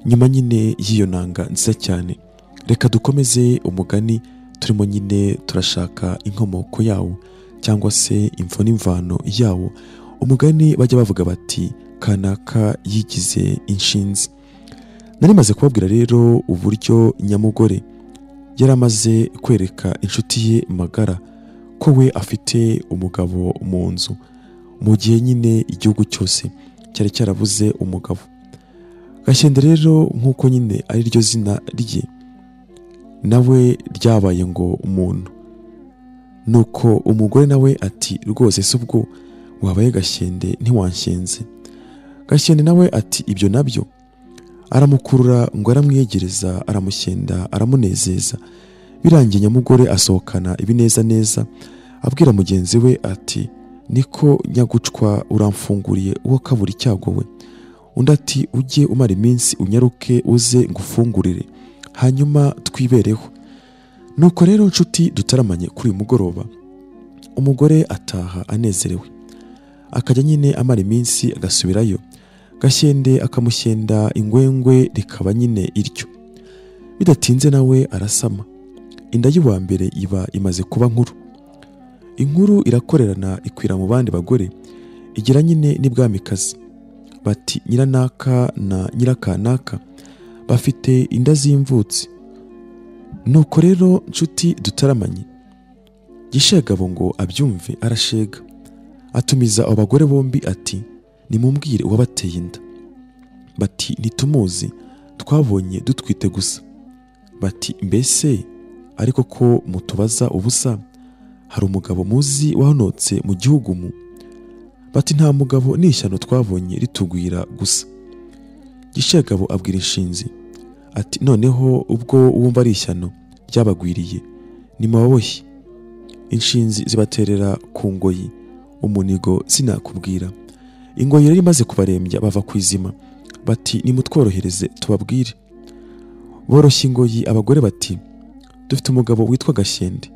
nyuma nyine y'iyo nanga nziza cyane, reka dukomeze umugani turimo nyine turashaka inkomoko yawo cyangwa se imvo n'imvano yawo. Umugani bajya bavuga bati kanaka yigize inshinzi. Nari maze kubabwira rero uburyo Nyamugore yaramaze kwereka inshuti ye magara ko we afite umugabo mu nzu, mu gihe nyine igihugu cyose cyari cyarabuze umugabo. Gashyende rero nk'uko nyine ari ryo zina rye nawe ryabaye ngo umuntu. Nuko umugore nawe ati rwose se ubwo wabaye Gashyende ntiwanshenze. Gashyende nawe ati ibyo nabyo. Aramukurura ngo aramwiyegereza, aramushyenda, aramunezeza. Birangiye Nyamugore asohokana ibineza neza, abwira mugenzi we ati niko nyagucwa uramfunguriye uwo kabura icyago we. Undi ati ujye umara iminsi unyaruke uze ngufungurire hanyuma twibereho. Nuko rero nshuti dutaramanye kuri uyu mugoroba, umugore ataha anezerewe, akajya nyine amara iminsi agasubirayo. Gashyende akamushyenda ingwengwe rikaba nyine iryo. Bidatinze nawe arasama. Inda y'uwa mbere iba imaze kuba nkuru. Inkuru irakorerana ikwira mu bandi bagore, igira nyine n'ibwamikazi. Bati nyiranaka na nyirakanaka bafite inda z'imvutsi. Nuko rero nshuti dutaramanye, Gishegabo ngo abyumve arashega, atumiza abo bagore bombi ati nimumbwire uwabateye inda. Bati ntitumuzi, twabonye dutwite gusa. Bati mbese ariko ko mutubaza ubusa? Hari umugabo muzi wahonotse mu gihugu mu? Bati nta mugabo n'ishyano twabonye ritugwira gusa. Gishegabo abwira inshinzi ati noneho ubwo wumva ari ishyano ryabagwiriye nimubaboshye. Inshinzi zibaterera ku ngoyi umunigo sinakubwira. Ingoyi yari imaze kubarembya bava kwizima bati nimutworohereze tubabwire. Boroshye ingoyi abagore bati dufite umugabo witwa Gashyende.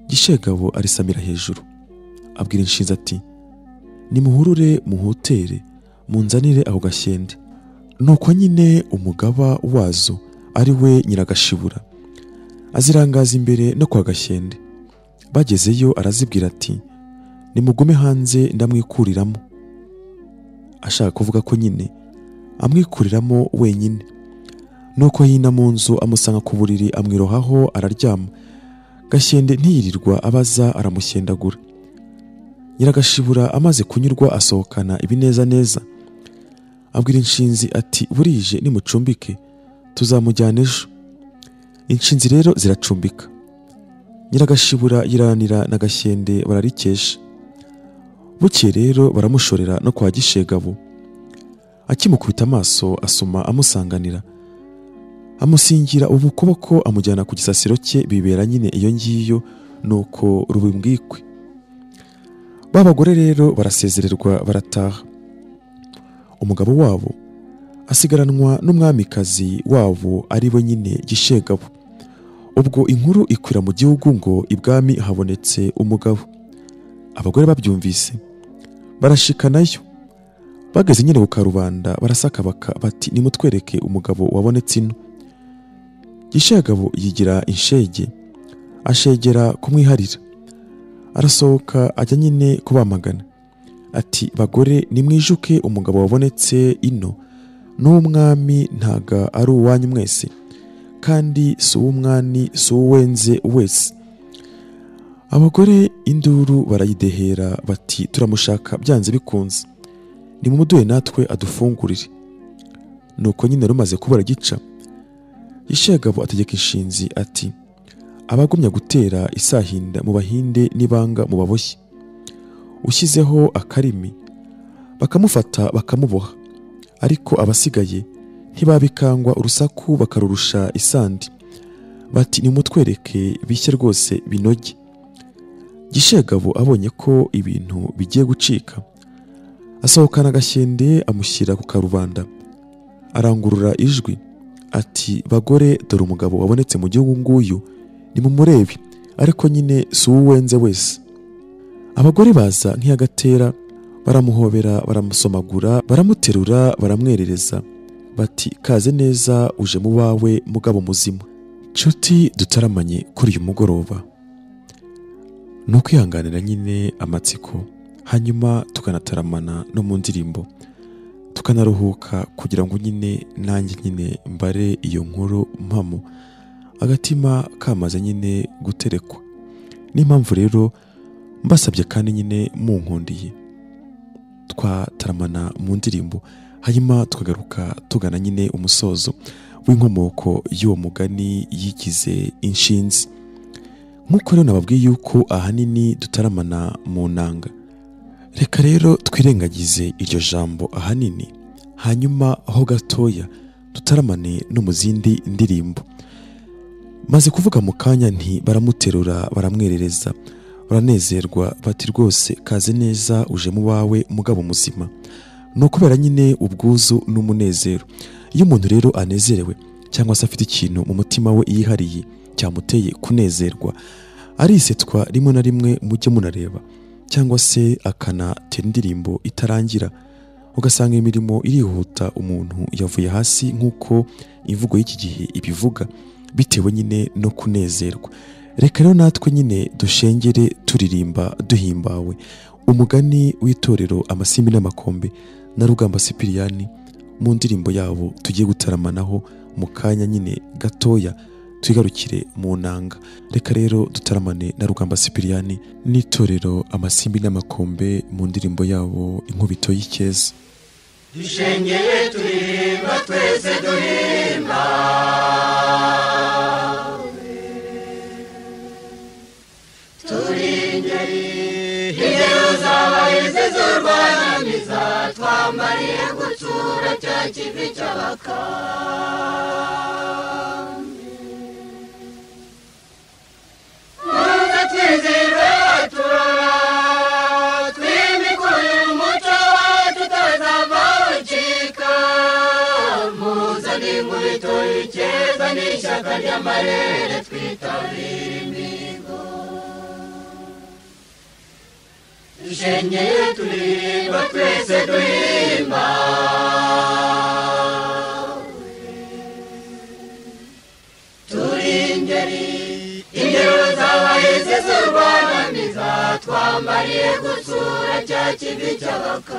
Gishegabo arisamira hejuru abwira inshinzi ati nimuhurure muhutere munzanire aho Gashyende. Nuko nyine umugaba wazo ari we Nyiragashibura azirangaza imbere no kwa Gashyende. Bagezeyo arazibwira ati nimugume hanze ndamwikuriramo. Ashaka kuvuga ko nyine amwikuriramo wenyine. Nuko hina mu nzu amusanga ku buriri amwirohaho araryama. Gashyende ntiyirirwa abaza aramushyendagura. Nyiragashibura amaze kunyurwa asohokana ibineza neza abwira inshinzi ati burije nimucumbike tuzamujyana ejo. Inshinzi rero ziracumbika. Nyiragashibura yiranira na Gashyende bararikesha. Bukeye rero baramushorera no kwa Gishegabo. Akimukubita amaso asoma amusanganira amusingira ubukuboko amujyana ku gisasiro cye bibera nyine iyo ngiyo. Nuko rubimbwikwe. Babagore rero barasezererwa barataha. Umugabo wabo asigaranwa n'umwamikazi wabo ari we nyine Gishegabo. Ubwo inkuru ikwira mu gihugu ngo ibwami habonetse umugabo. Abagore babyumvise barashikanayo. Bageze nyine ku karubanda barasakabaka bati nimutwereke umugabo wabonetse ino. Gishegabo yigira inshege ashegera kumwiharira. Arasohoka ajya nyine kubamagana ati bagore nimwijuke umugabo wabonetse ino n'umwami ntaga ari uwanyu mwese kandi si uw'umwani si uwenze wese. Abagore induru barayidehera bati turamushaka byanze bikunze nimumuduhe natwe adufungurire. Nuko nyine rumaze kubura gica Gishegabo ategeka inshinzi ati abagumya gutera isahinda mu bahinde nibanga mu baboshye. Ushyizeho akarimi bakamufata bakamuboha, ariko abasigaye ntibabikangwa urusaku bakarurusha isandi bati nimutwereke bishye rwose binoge. Gishegabo abonye ko ibintu bigiye gucika asohokana Gashyende amushyira ku karubanda arangurura ijwi ati bagore dore umugabo wabonetse mu gihugu nguyu nimumurebe ariko nyine si uwenze wese. Abagore baza nk'iyagatera baramuhobera baramusomagura baramuterura baramwerereza bati kaze neza uje mu bawe mugabo muzima. Nshuti dutaramanye kuri uyu mugoroba ni ukwihanganira nyine amatsiko hanyuma tukanataramana no mu ndirimbo tukanaruhuka kugira ngo nyine nanjye nyine mbare iyo nkuru mpamo agatima kamaze nyine guterekwa. N'impamvu rero mbasabye kandi nyine munkundiye twataramana mu ndirimbo hanyuma tukagaruka tugana nyine umusozo w'inkomoko y'uwo mugani yigize inshinzi. Nk'uko rero nababwiye yuko ahanini dutaramana mu nanga, reka rero twirengagize iryo jambo ahanini hanyuma aho gatoya dutaramane no mu zindi ndirimbo. Maze kuvuga mu kanya nti baramuterura baramwerereza baranezerwa bati rwose kaze neza uje mu bawe mugabo muzima. No kubera nyine ubwuzu n'umunezero. Iyo umuntu rero anezerewe cyangwa se afite ikintu mu mutima we yihariye cyamuteye kunezerwa arisetwa rimwe na rimwe mujye munareba cyangwa se akanatera indirimbo itarangira ugasanga imirimo irihuta umuntu yavuye hasi nk'uko imvugo y'iki gihe ibivuga bitewe nyine no kunezerwa. Reka rero natwe nyine dushengere turirimba duhimbawe umugani w'itorero Amasimbi n'Amakombe na Rugamba Sipiriyani mu ndirimbo yabo tugiye gutaramanaho mu kanya nyine gatoya twigarukire mu nanga. Reka rero dutaramane na Rugamba Sipiriyani n'itorero Amasimbi n'Amakombe mu ndirimbo yabo Inkubito y'Icyeza. Dushengere turirimba twese duhimba Ingero z'abahizi z'urwanamiza twambariye gutsura cya kivi cy'abakambwe. Muze twizihirwe turora, twimike uyu muco wacu utazava ucika. Muzane inkubito y'ikeza n'ishyaka ry'amarere twitabire imihigo. Dushengeye turirimba twese duhimba, turi ingeri, ingero z'abahizi z'urwanamiza twambariye gutsura cya kivi cy'abakambwe.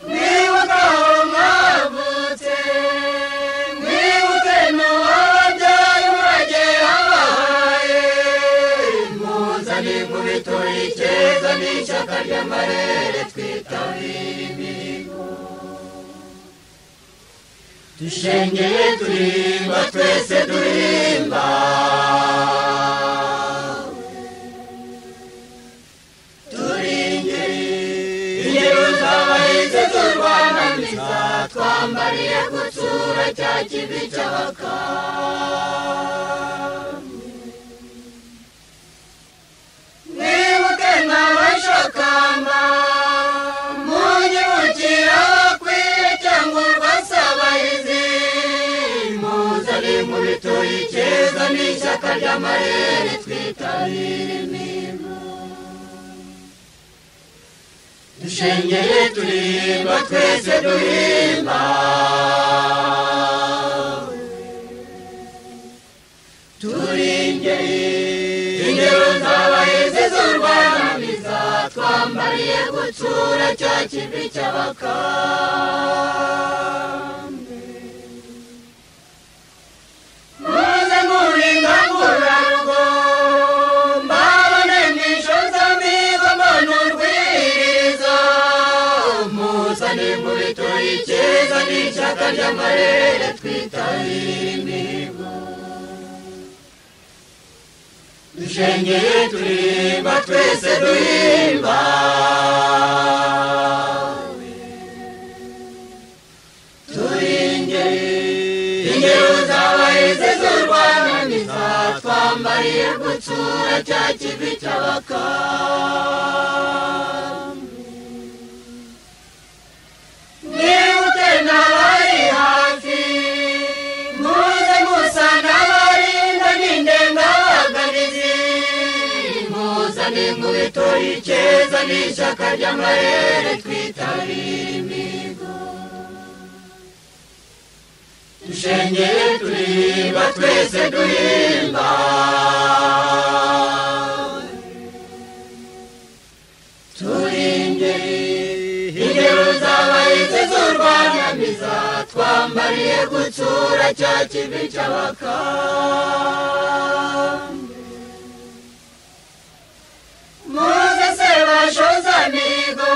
Mwibuke aho mwavutse, mwibuke n'uwababyaye umurage yabahaye. Muzane inkubito y'ikeza n'ishyaka ry'amarere twitabire imihigo. Dushengeye turirimba twese duhimba, turi ingeri, ingero z'abahizi z'urwanamiza twambariye gutsura cya kivi cy'abakambwe. Mwibuke nk'abashakamba, munyibukire abakwiye cyangwa urwasabahizi. Muzane inkubito y'ikeza n'ishyaka ry'amarere twitabire imihigo. Dushengeye turirimba twese duhimba, turi ingeri, ingero z'abahizi z'urwanamiza twambariye gutsura cya kivi cy'abakambwe. Muze muringangurarugo, mbabone mwishoza-mihigo mbona urwirizo. Muzane inkubito y'ikeza n'ishyaka ry'amarere twitabire imihigo. Dushengeye turirimba twese duhimba, turi ingeri, ingero z'abahizi z'urwanamiza twambariye gutsura cya kivi cy'abakambwe. Mwibuke n'abari hafi, muze musa n'abarinda n'indengabaganizi. Muzane inkubito y'ikeza n'ishyaka ry'amarere twitabire imihigo. Dushengeye turirimba twese duhimba, turi ingeri, ingero z'abahizi z'urwanamiza twambariye gutsura cya kivi cy'abakambwe. Muze se bashoza-mihigo,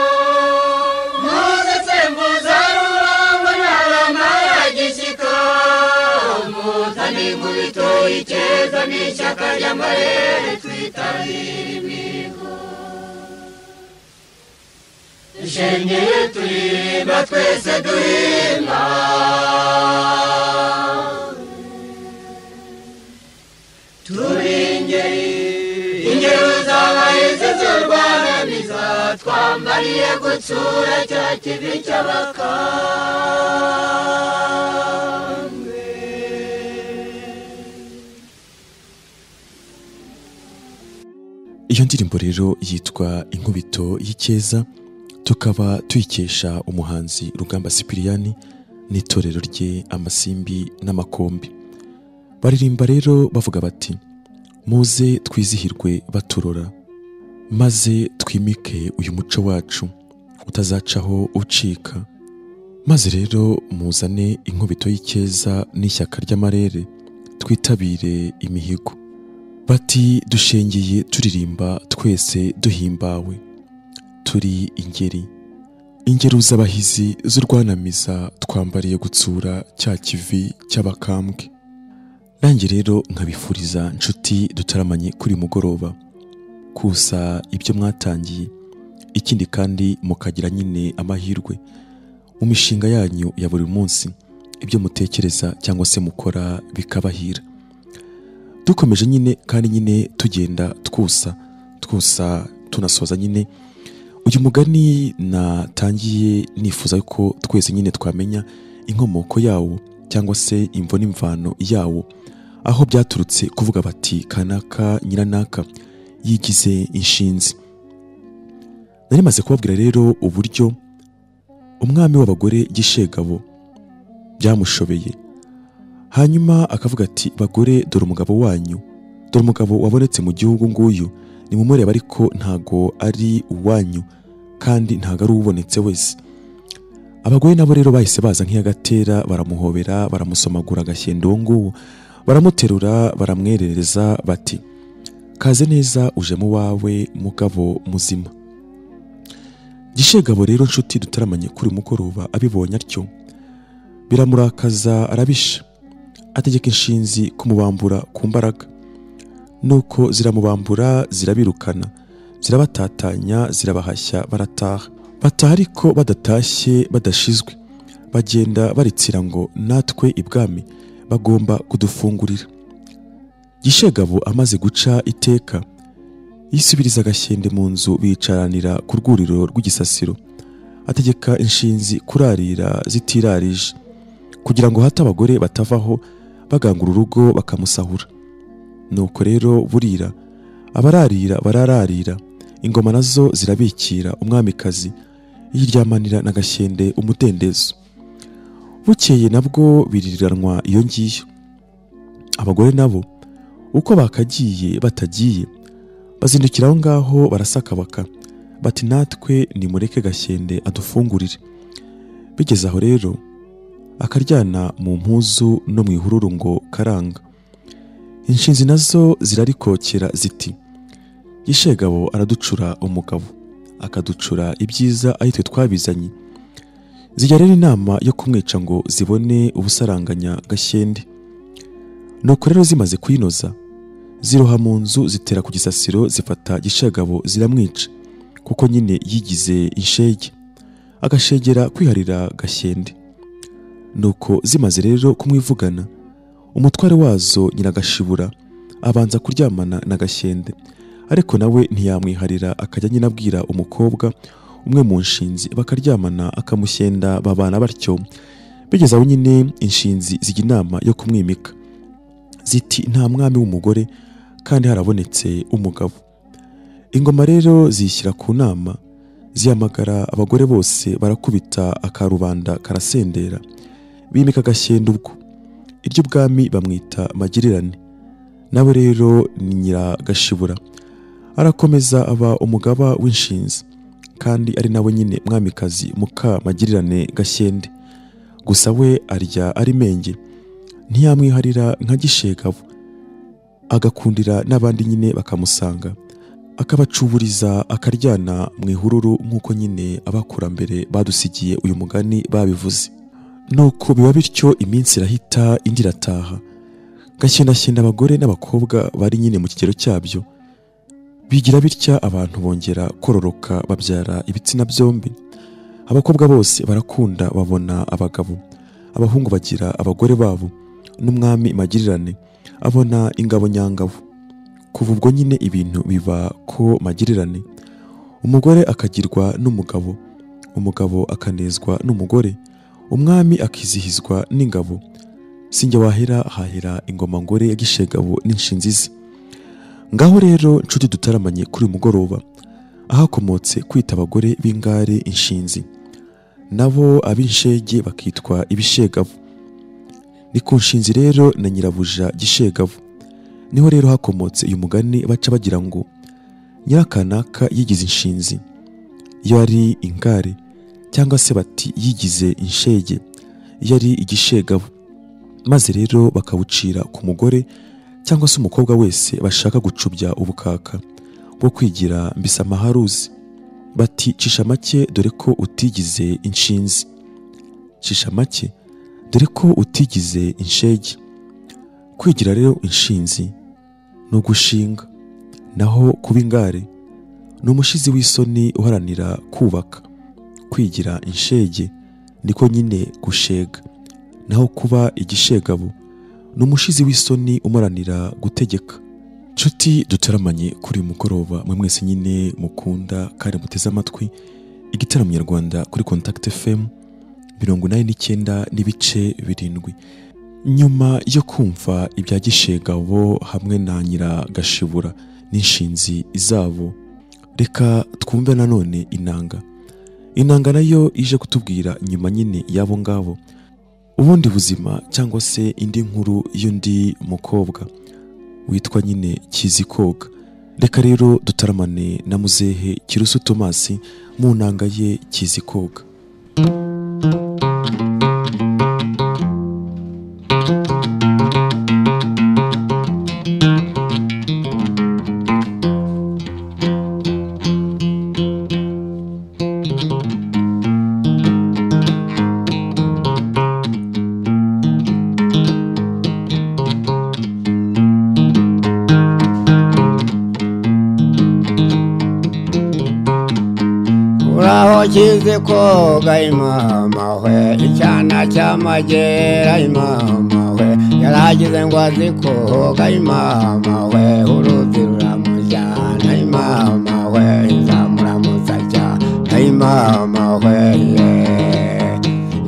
muze se mvuzarurangwa n'abamaragishyika. Muzane inkubito y'ikeza n'ishyaka ry'amarere twitabire imihigo. Dushengeye turirimba twese duhimba, turi ingeri, ingero z'abahizi z'urwanamiza twambariye gutsura cya kivi cy'abakambwe. Iyo ndirimbo rero yitwa Inkubito y'Icyeza, tukaba tuyikesha umuhanzi Rugamba Sipiriyani n'itorero rye Amasimbi n'Amakombe. Baririmba rero bavuga bati: muze twizihirwe baturora, maze twimike uyu muco wacu utazacaho ucika. Maze rero muzane inkubito y'Icyeza n'ishyaka ry'amarere twitabire imihigo. Bati dushengeye turirimba twese duhimbawe, turi ingeri, ingero z'abahizi z'urwanamiza twambariye gutsura cya kivi cy'abakambwe. Nanjye rero nkabifuriza nshuti dutaramanye kuri mugoroba kusa ibyo mwatangiye, ikindi kandi mukagira nyine amahirwe mu mishinga yanyu ya buri munsi, ibyo mutekereza cyangwa se mukora bikabahira. Dukomeje nyine kandi nyine tugenda twusa twusa tunasoza nyine uyu mugani natangiye nifuza ko twese nyine twamenya inkomoko yawo cyangwa se imvo n'imvano yawo, aho byaturutse kuvuga bati kanaka nyiranaka yigize inshinzi. Nari maze kubabwira rero uburyo umwami w'abagore Gishegabo byamushobeye, hanyuma akavuga ati bagore dore umugabo wanyu, dore umugabo wabonetse mu gihugu nguyu, nimumureba ariko ntago ari uwanyu kandi ntago ari ubonetse wese. Abagore nabo rero bahise baza nk'iyagatera, baramuhobera, baramusomagura agashyendo nguwo, baramuterura, baramwerereza bati kaze neza uje mu wawe mugabo muzima. Gishegabo rero nshuti dutaramanye kuri mugoroba abibonye atyo biramurakaza, arabisha, ategeka inshinzi kumubambura ku mbaraga. Nuko ziramubambura, zirabirukana, zirabatatanya, zirabahashya, barataha. Bataha ariko badatashye badashizwe, bagenda baritsira ngo natwe ibwami bagomba kudufungurira. Gishegabo amaze guca iteka yisubiriza agashyende mu nzu, bicaranira ku rwuriro rw'igisasiro, ategeka inshinzi kurarira zitirarije kugira ngo hato abagore batavaho bagangura urugo bakamusahura. Nuko rero burira, abararira barararira, ingoma nazo zirabikira, umwamikazi yiryamanira na Gashyende umudendezo. Bukeye nabwo biririranwa iyo ngiyo. Abagore nabo uko bakagiye batagiye bazindukira aho ngaho barasakabaka bati natwe nimureke Gashyende adufungurire. Bigeze aho rero akaryana mu mpuzu no mu ihururu ngo karanga. Inshinzi nazo zirarikokera ziti Gishegabo araducura umugabo, akaducura ibyiza ari twe twabizanye. Zijya rero inama yo kumwica ngo zibone ubusaranganya Gashyende. Nuko rero zimaze kuyinoza ziroha mu nzu, zitera ku gisasiro, zifata Gishegabo ziramwica, kuko nyine yigize inshege agashegera kwiharira Gashyende. Nuko zimaze rero kumwivugana, umutware wazo Nyiragashibura abanza kuryamana na Gashyende, ariko nawe ntiyamwiharira, akajya nyine abwira umukobwa umwe mu nshinzi bakaryamana, akamushyenda, babana batyo. Bigeze aho nyine inshinzi zijya inama yo kumwimika, ziti nta mwami w'umugore kandi harabonetse umugabo. Ingoma rero zishyira ku nama, zihamagara abagore bose, barakubita akarubanda karasendera, bimika Gashyende ubwo. Iryo bwami bamwita Magirirane, nawe rero ni Nyiragashibura, arakomeza aba umugaba w'inshinzi, kandi ari nawe nyine mwamikazi muka Magirirane Gashyende. Gusa we arya ari menge, ntiyamwiharira nka Gishegabo, agakundira n'abandi nyine bakamusanga, akabacuburiza akaryana mu ihururu nk'uko nyine abakurambere badusigiye uyu mugani babivuze. Nuko biba bityo, iminsi irahita indi irataha. Gashyendashyenda abagore n'abakobwa bari nyine mu kigero cyabyo bigira bitya, abantu bongera kororoka babyara ibitsina byombi. Abakobwa bose barakunda babona abagabo, abahungu bagira abagore babo, n'umwami Magirirane abona ingabo nyangabo. Kuva ubwo nyine ibintu biba ko Magirirane, umugore akagirwa n'umugabo, umugabo akanezwa n'umugore, umwami akizihizwa n'ingabo. Sinjye wahera hahera ingoma ngore ya Gishegabo n'inshinzi ze. Ngaho rero nshuti dutaramanye kuri mugoroba, ahakomotse kwita abagore b'ingare inshinzi, nabo ab'inshege bakitwa ibishegabo. Ni ku nshinzi rero na nyirabuja Gishegabo niho rero hakomotse uyu mugani baca bagira ngo nyirakanaka yigize inshinzi iyo ari ingare, cyangwa se bati yigize inshege iyo ari igishegabo. Maze rero bakawucira ku mugore cyangwa se umukobwa wese bashaka gucubya ubukaka bwo kwigira mbisamaharuzi, bati cisha make dore ko utigize inshinzi, cisha make dore ko utigize inshege. Kwigira rero inshinzi no gushinga, naho kuba ingare ni umushizi w'isoni uharanira kubaka. Kwigira inshege niko nyine gushega, naho kuba igishegabo ni umushizi w'isoni umuranira gutegeka. Nshuti dutaramanye kuri uyu mugoroba, mwe mwese nyine mukunda kandi muteze amatwi igitaramo nyarwanda kuri Contact FM 89.7. Nyuma yo kumva ibya Gishegabo hamwe na Nyiragashibura n'inshinzi zabo, reka twumve nanone inanga. Inanga nayo ije kutubwira nyuma nyine yabo ngabo ubundi buzima cyangwa se indi nkuru y'undi mukobwa witwa nyine Kizikoga. Reka rero dutaramane na muzehe Kirusu Thomas mu nanga ye Kizikoga. Kizikoga imama we, icyana cy'amagera imama we, yaragize ngo azikoga imama we, uruzi ruramujyana imama we, izamuramutsa cyane imama we,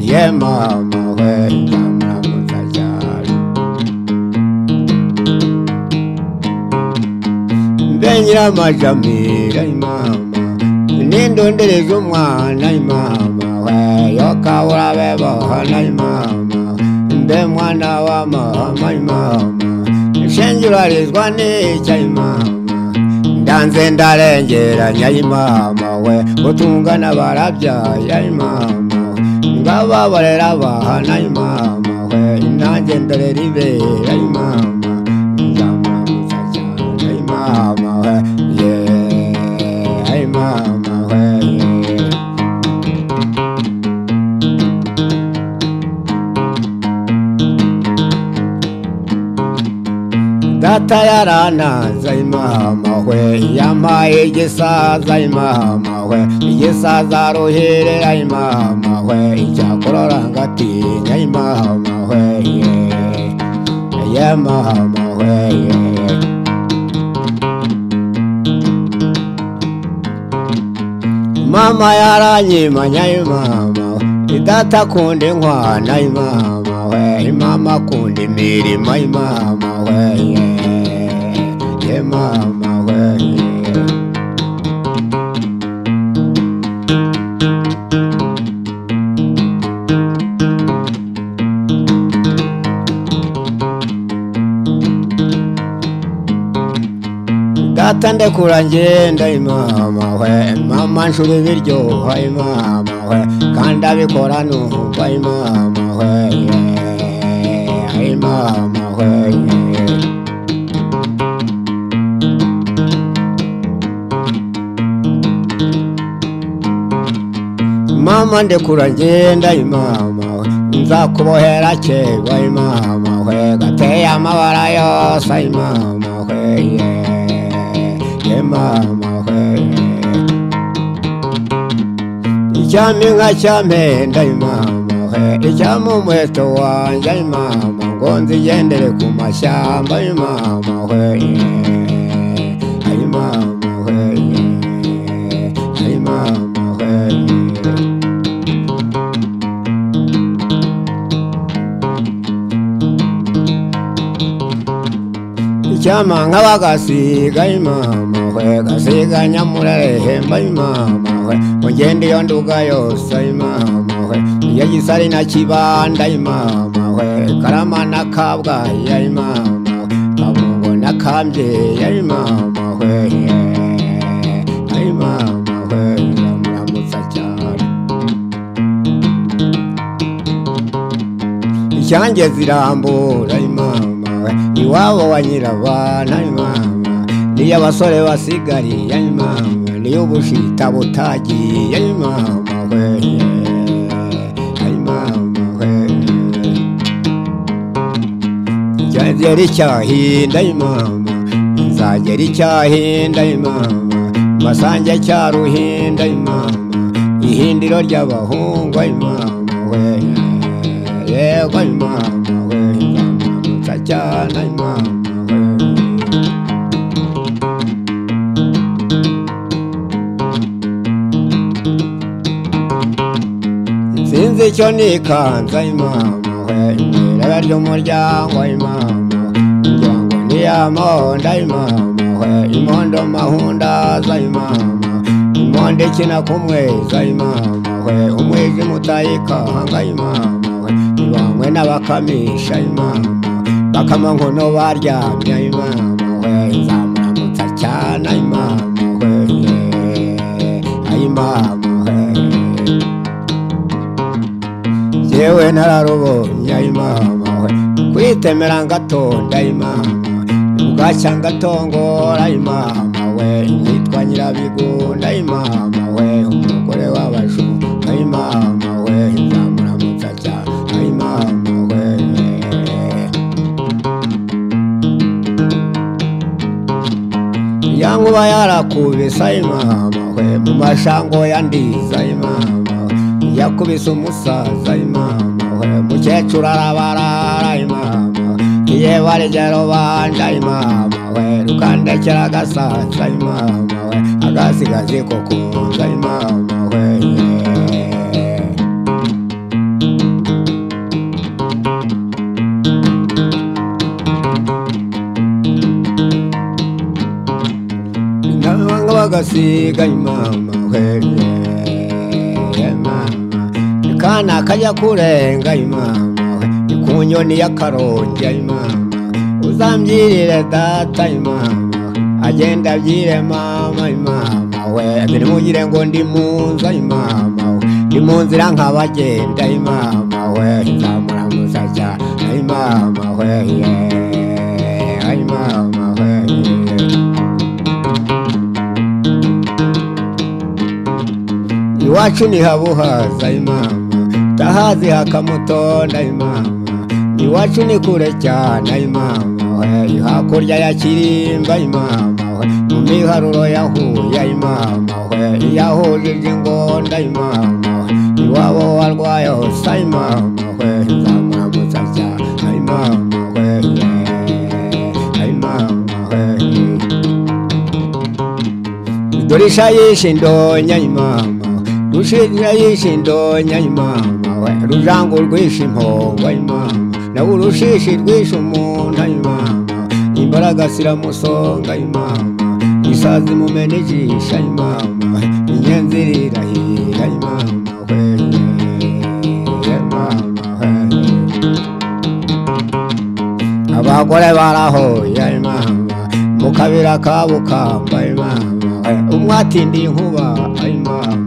ye mama we, izamuramutsa cyane. Mbe nyiramajamira imama, nindondereza umwana imama we, yokabura bebohana imama, mbe mwana wa mama imama, nshengurarizwa n'icya imama, ndanze ndarengeranya imama we, gutungana barabyaye imama, ngababarera bahana imama we, nanjye ndorera ibera imama, nzamuramutsa cyane imama we, ye imama. Data yaranaza imama we, yampaye igisaza imama we, igisaza ruherera imama we, icyakorora ngatinya imama we, ye mama we. Mama yaranyimanya imama, data akunda inkwana imama we, mama akunda imirimo imama we, ye mama we. Data ndekura ngenda imama we, mama nshura ibiryoha imama we, kandi abikora numva imama we, imama we. Mama ndekura ngenda imama we, nzakubohera kegwa imama we, gateye amabara yose imama we, ye mama we. Icyampa inka cyampenda imama we, icyampa umuheto wanjye imama, ngo nzigendere ku mashyamba imama we, imama we, imama we. Icyampa nk'abagasiga imama we, gasiga nyamurerehemba imama we, mugende iyo nduga yose imama we, iyo Gisari na Kibanda imama we, Karama na Kabgayi imama we, Kabungo na Kambyeyi imama we, imama we, ndamuramutsa cyane. Icyange zirambura imama we, iwabo wa nyirabana imama, niyo abasore basigariye imama, niyo ubushita butagiye imama we, imama we. Nzagera icyahinda mama, nzagera icyahinda mama, masange cyaruhinda mama, ihindiro ry'abahungu mama we, yego mama we, nzamuramutsa cyane mama we. Sinzi icyo nikanza mama we, irebe ry'umuryango mama, ngira ngo ni amonda mama we, imondo mahundaza mama, imondo ikina kumweza mama we, umwijima utayikanga mama we, ibangwe n'abakamisha mama, bakama nkono baryamye mama we, nzamuramutsa cyane mama we, ay mama we. Yewe nararubonye ay mama we, kwitemera ngatonda ay mama, bwacya ngatongora ay mama we, nitwa Nyirabigunda ay mama we, umugore w'abajura ay mama we, nzamuramutsa cyane ay mama we. Ya nkuba yarakubise ay mama we, mu mashango ya Ndiza ay mama we, yakubise umusaza ay mama we, mukecuru arabarara ay mama, iye barigero banje ay mama we, rukandekera agasaza ay mama we, agasigazi ko kunza ay mama we. Ndabanga bagasiga ay mama we, mama kana kajya kurenga ay mama we, ku nyoni y'akarongi ay mama, uzambyirire data ay mama, agenda abyire mama ay mama we, ntimugire ngo ndi mu nzu ay mama we, ndi mu nzira nk'abagenda ay mama we, nzamuramutsa cyane ay mama we, ay mama we. Iwacu ni habuhaza ay mama, tahazi hakamutonda ay mama, iwacu ni kure cyane ay mama we, hakurya ya Kirimba ay mama we, mu miharuro ya Huye ay mama we, iyahujije ingonda ay mama we, iwabo warwaye hose ay mama we, nzamuramutsa cyane ay mama we, ay mama we. Dorisha yishe indonya ay mama, rushinja yishe indonya ay mama we, rujango rwishe impongo ay mama, nawe urushishi rwishe umuntu ay mama, imbaraga ziramusonga ay mama, isazi mumena ijisho ay mama, inyenzi irahira ay mama we, mama we. Abagore barahoye ay mama, mu kabira ka Bukamba ay mama we, umwe atindiye inkuba ay mama,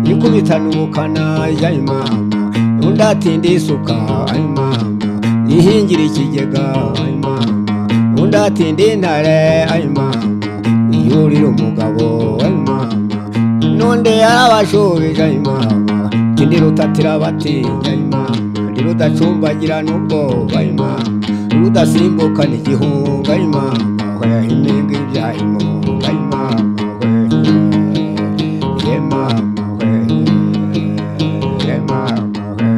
ikubitana ubukana ay mama, undi atindiye isuka ay mama, ihingira ikigega ay mama, undi atindiye intare ay mama, yurira umugabo ay mama, n'undi yarabashubije ay mama, ndi rutatira batinya ay mama, ndi rudacumbagira n'ubwoba ay mama, rudasimbukana igihunga ay mama we, impinga ibyaye imunga ay mama we, ye mama we, ye mama we.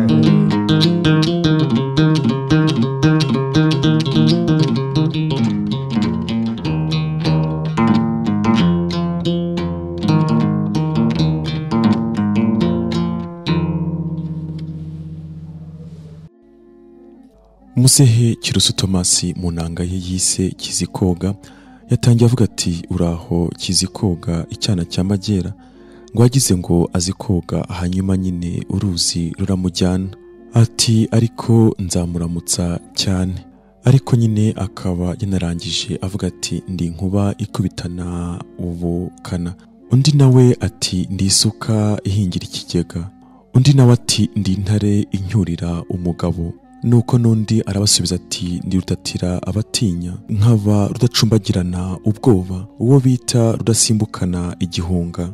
Muzehe Kirusu Thomas mu nanga ye yise Kizikoga yatangiye avuga ati uraho Kizikoga icyana cya Magera, ngo yagize ngo azi koga hanyuma nyine uruzi ruramujyana, ati ariko nzamuramutsa cyane. Ariko nyine akaba yanarangije avuga ati ndi inkuba ikubitana ubukana. Undi nawe ati ndi isuka ihingira ikigega. Undi nawe ati ndi intare incyurira umugabo. Nuko nundi arabasubiza ati ndi rutatira abatinya, nkaba rudacumbagirana ubwoba, uwo bita rudasimbukana igihunga.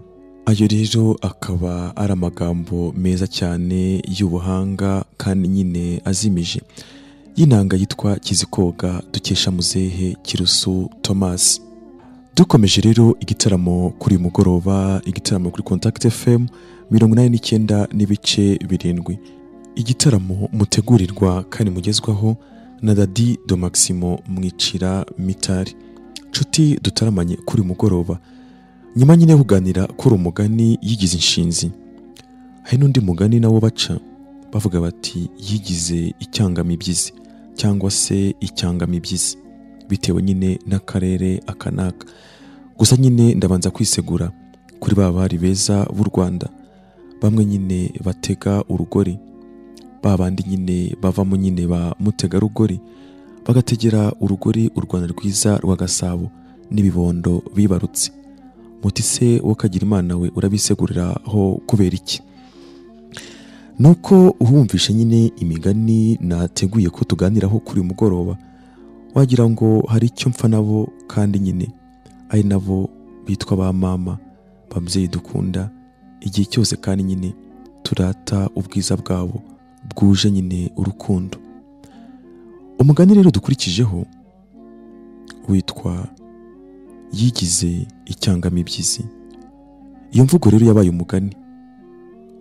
Ayo rero akaba ari amagambo meza cyane y'ubuhanga kandi nyine azimije. y'inanga yitwa Kizikoga dukesha muzehe Kirusu Thomas. Dukomeje rero igitaramo kuri mugoroba, igitaramo kuri Contact FM 89.7, igitaramo mutegurirwa kandi mugezwaho na Dadi do Maximo Mwicira Mitari. Nshuti dutaramanye kuri mugoroba, nyuma nyine kuganira kuri umugani yigize inshinzi, hari n'undi mugani nawo baca bavuga bati yigize icyangamibyizi cyangwa se icyangamibyizi, bitewe nyine n'akarere akanaka. Gusa nyine ndabanza kwisegura kuri ba bari beza b'u Rwanda, bamwe nyine batega urugori, babandi nyine bavamo nyine ba mutegarugori, bagategera urugori u Rwanda rwiza rwa Gasabo n'ibibondo bibarutse. Muti se wakagira Imana we urabisegurira ho kubera iki? Nuko uhumvishe nyine imigani nateguye ko tuganiraho kuri mugoroba, wagira ngo hari icyo mpfa nabo, kandi nyine ari nabo bitwa ba mama babyeyi dukunda igihe cyose, kandi nyine turata ubwiza bwabo bwuje nyine urukundo. Umugani rero dukurikijeho witwa yigize icyangamibyizi. Iyo mvugo rero yabaye umugani,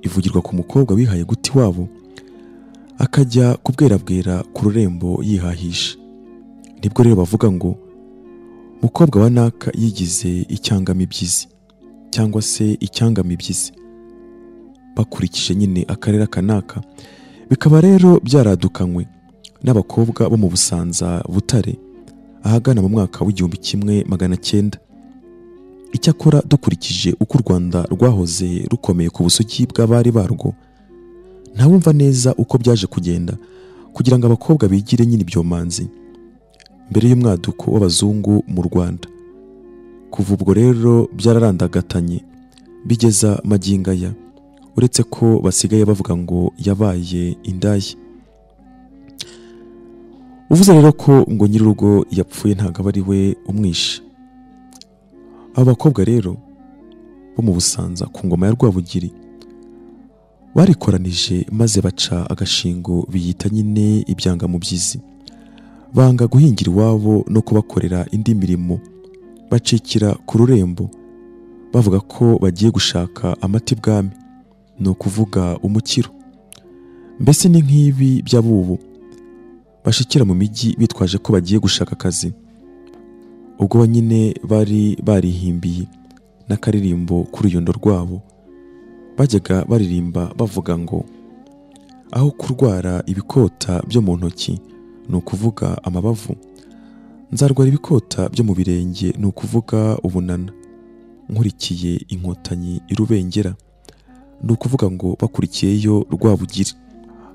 ivugirwa ku mukobwa wihaye guti wabo akajya kubwerabwera ku rurembo yihahisha. Nibwo rero bavuga ngo mukobwa wa naka yigize icyangamibyizi cyangwa se icyangamibyizi, bakurikije nyine akarere kanaka. Bikaba rero byaradukanywe n'abakobwa bo mu Busanza Butare ahagana mu mwaka w'1900. Icyakora dukurikije uko u Rwanda rwahoze rukomeye ku busugi bw'abari barwo, ntawumva neza uko byaje kugenda kugira ngo abakobwa bigire nyine ibyomanzi mbere y'umwaduko w'abazungu mu Rwanda. Kuva ubwo rero byararandagatanye bigeza magingo aya, uretse ko basigaye bavuga ngo yabaye indaya. Uvuze rero ko ngo nyir'urugo yapfuye ntago aba ari we umwishe. Abo bakobwa rero bo mu Busanza ku ngoma ya Rwabugiri barikoranije maze baca agashingo biyita nyine ibyangamubyizi, banga guhingira iwabo no kubakorera indi mirimo, bacikira ku rurembo bavuga ko bagiye gushaka amata ibwami, ni ukuvuga umukiro. Mbese ni nk'ibi by'abubu bashikira mu mijyi bitwaje ko bagiye gushaka akazi. Ubwo nyine bari barihimbiye n'akaririmbo kuri ruyondo rwabo, bajyaga baririmba bavuga ngo aho kurwara ibikota byo mu ntoki, ni ukuvuga amabavu, nzarwara ibikota byo mu birenge, ni ukuvuga ubunana, nkurikiye inkotanyi irubengera, ni ukuvuga ngo bakurikiyeyo Rwabugiri.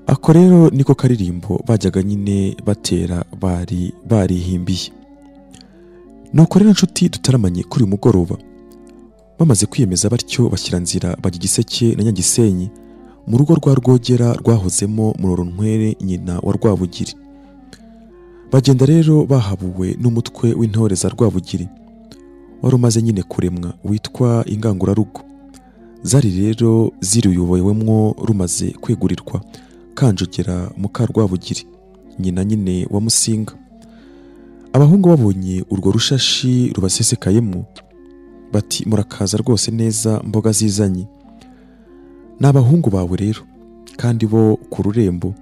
Ako rero niko karirimbo bajyaga nyine batera bari barihimbiye. Nuko rero nshuti dutaramanye kuri mugoroba, bamaze kwiyemeza batyo bashyira nzira bajya Igiseke na Nyagisenyi mu rugo rwa Rwogera rwahozemo Murorunkwere nyina wa Rwabugiri. Bagenda rero bahabuwe n'umutwe w'intore za Rwabugiri wari umaze nyine kuremwa witwa Ingangurarugo. Zari rero ziruyobowemwo rumaze kwegurirwa Kanjogera muka Rwabugiri nyina nyine wa Musinga. Abahungu babonye urwo rushashi rubasesekayemo bati murakaza rwose neza mboga zizanye. N'abahungu bawe rero kandi bo ku rurembo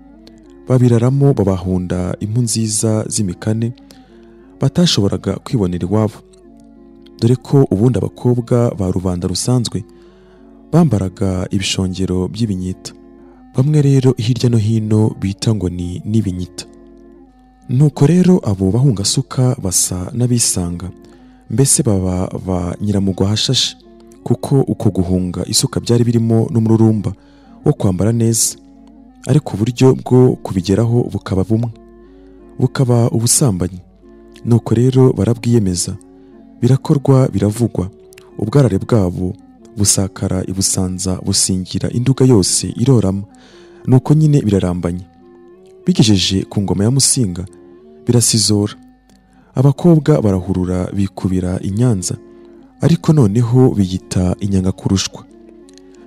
babiraramo babahunda impu nziza z'imikane batashoboraga kwibonera iwabo, dore ko ubundi abakobwa ba rubanda rusanzwe bambaraga ibishongero by'ibinyita, bamwe rero hirya no hino bita ngo ni n'ibinyita. Nuko rero abo bahungasuka basa n'abisanga, mbese baba ba nyiramugwa hashashe, kuko uko guhunga isuka byari birimo n'umururumba wo kwambara neza, ariko uburyo bwo kubigeraho bukaba bumwe, bukaba ubusambanyi. Nuko rero barabwiyemeza, birakorwa biravugwa, ubwarare bwabo busakara ibusanza busingira induga yose irorama. Nuko nyine birarambanye, bigejeje ku ngoma ya Musinga birasizora, abakobwa barahurura bikubira i Nyanza, ariko noneho biyita inyangakurushwa.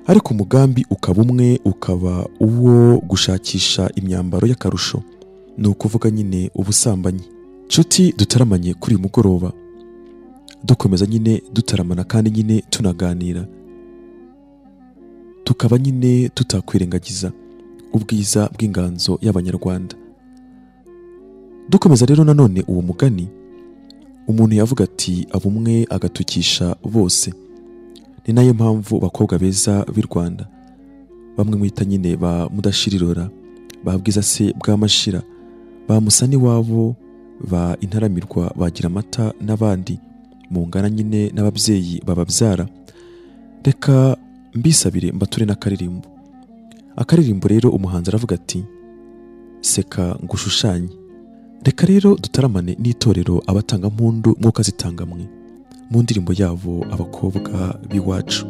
Ariko umugambi ukaba umwe, ukaba uwo gushakisha imyambaro y'akarusho Ni ukuvuga nyine ubusambanyi. Nshuti dutaramanye kuri uyu mugoroba, dukomeza nyine dutaramana kandi nyine tunaganira, tukaba nyine tutakwirengagiza ubwiza bw'inganzo y'Abanyarwanda. Dukomeza rero nanone uwo mugani, umuntu yavuga ati abumwe agatukisha bose. Ni nayo mpamvu bakobwa beza b'i Rwanda bamwe mwita nyine ba Mudashirirora, ba Bwiza se bwa Mashira, ba Musani wabo, ba Intaramirwa, bagira amata n'abandi mungana nyine n'ababyeyi bababyara. Reka mbisabire mbature n'akaririmbo. Akaririmbo rero umuhanzi aravuga ati seka ngushushanye. Reka rero dutaramane n'itorero Abatangampundu mwuka zitangamwe mu ndirimbo yabo Abakobwa b'iwacu.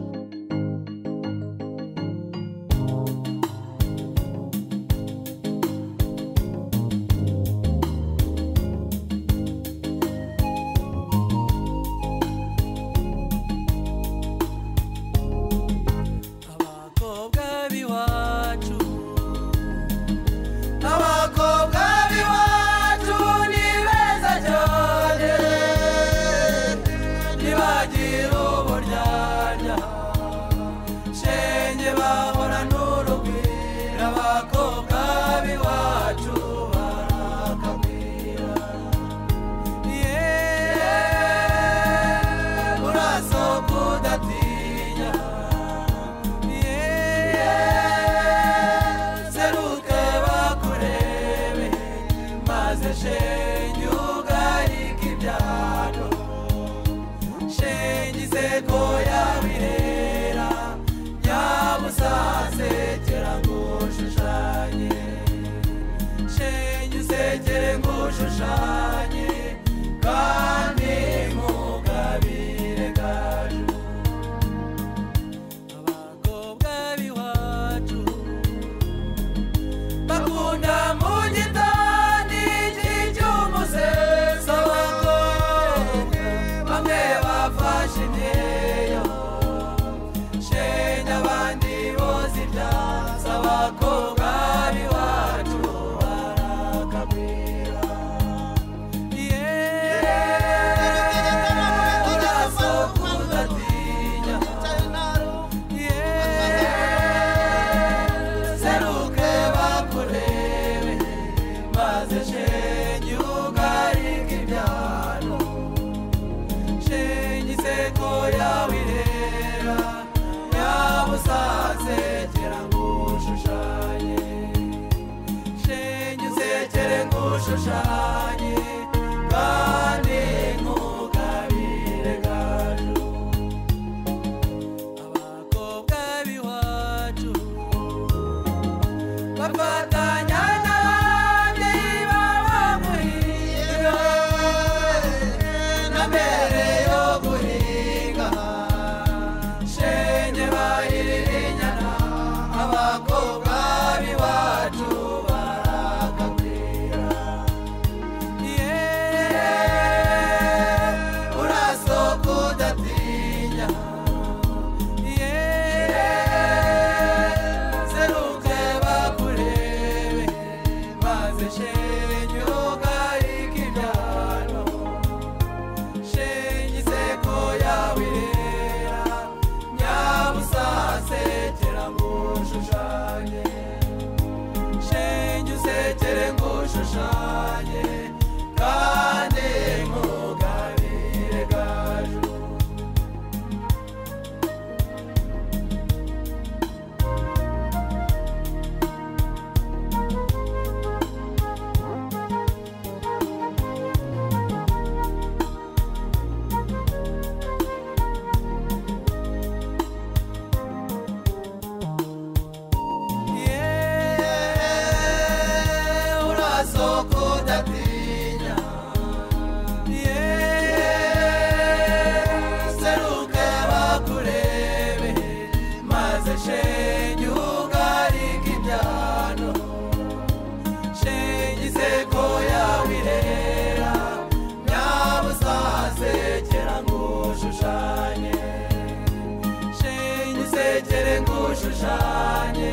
Ngushushanye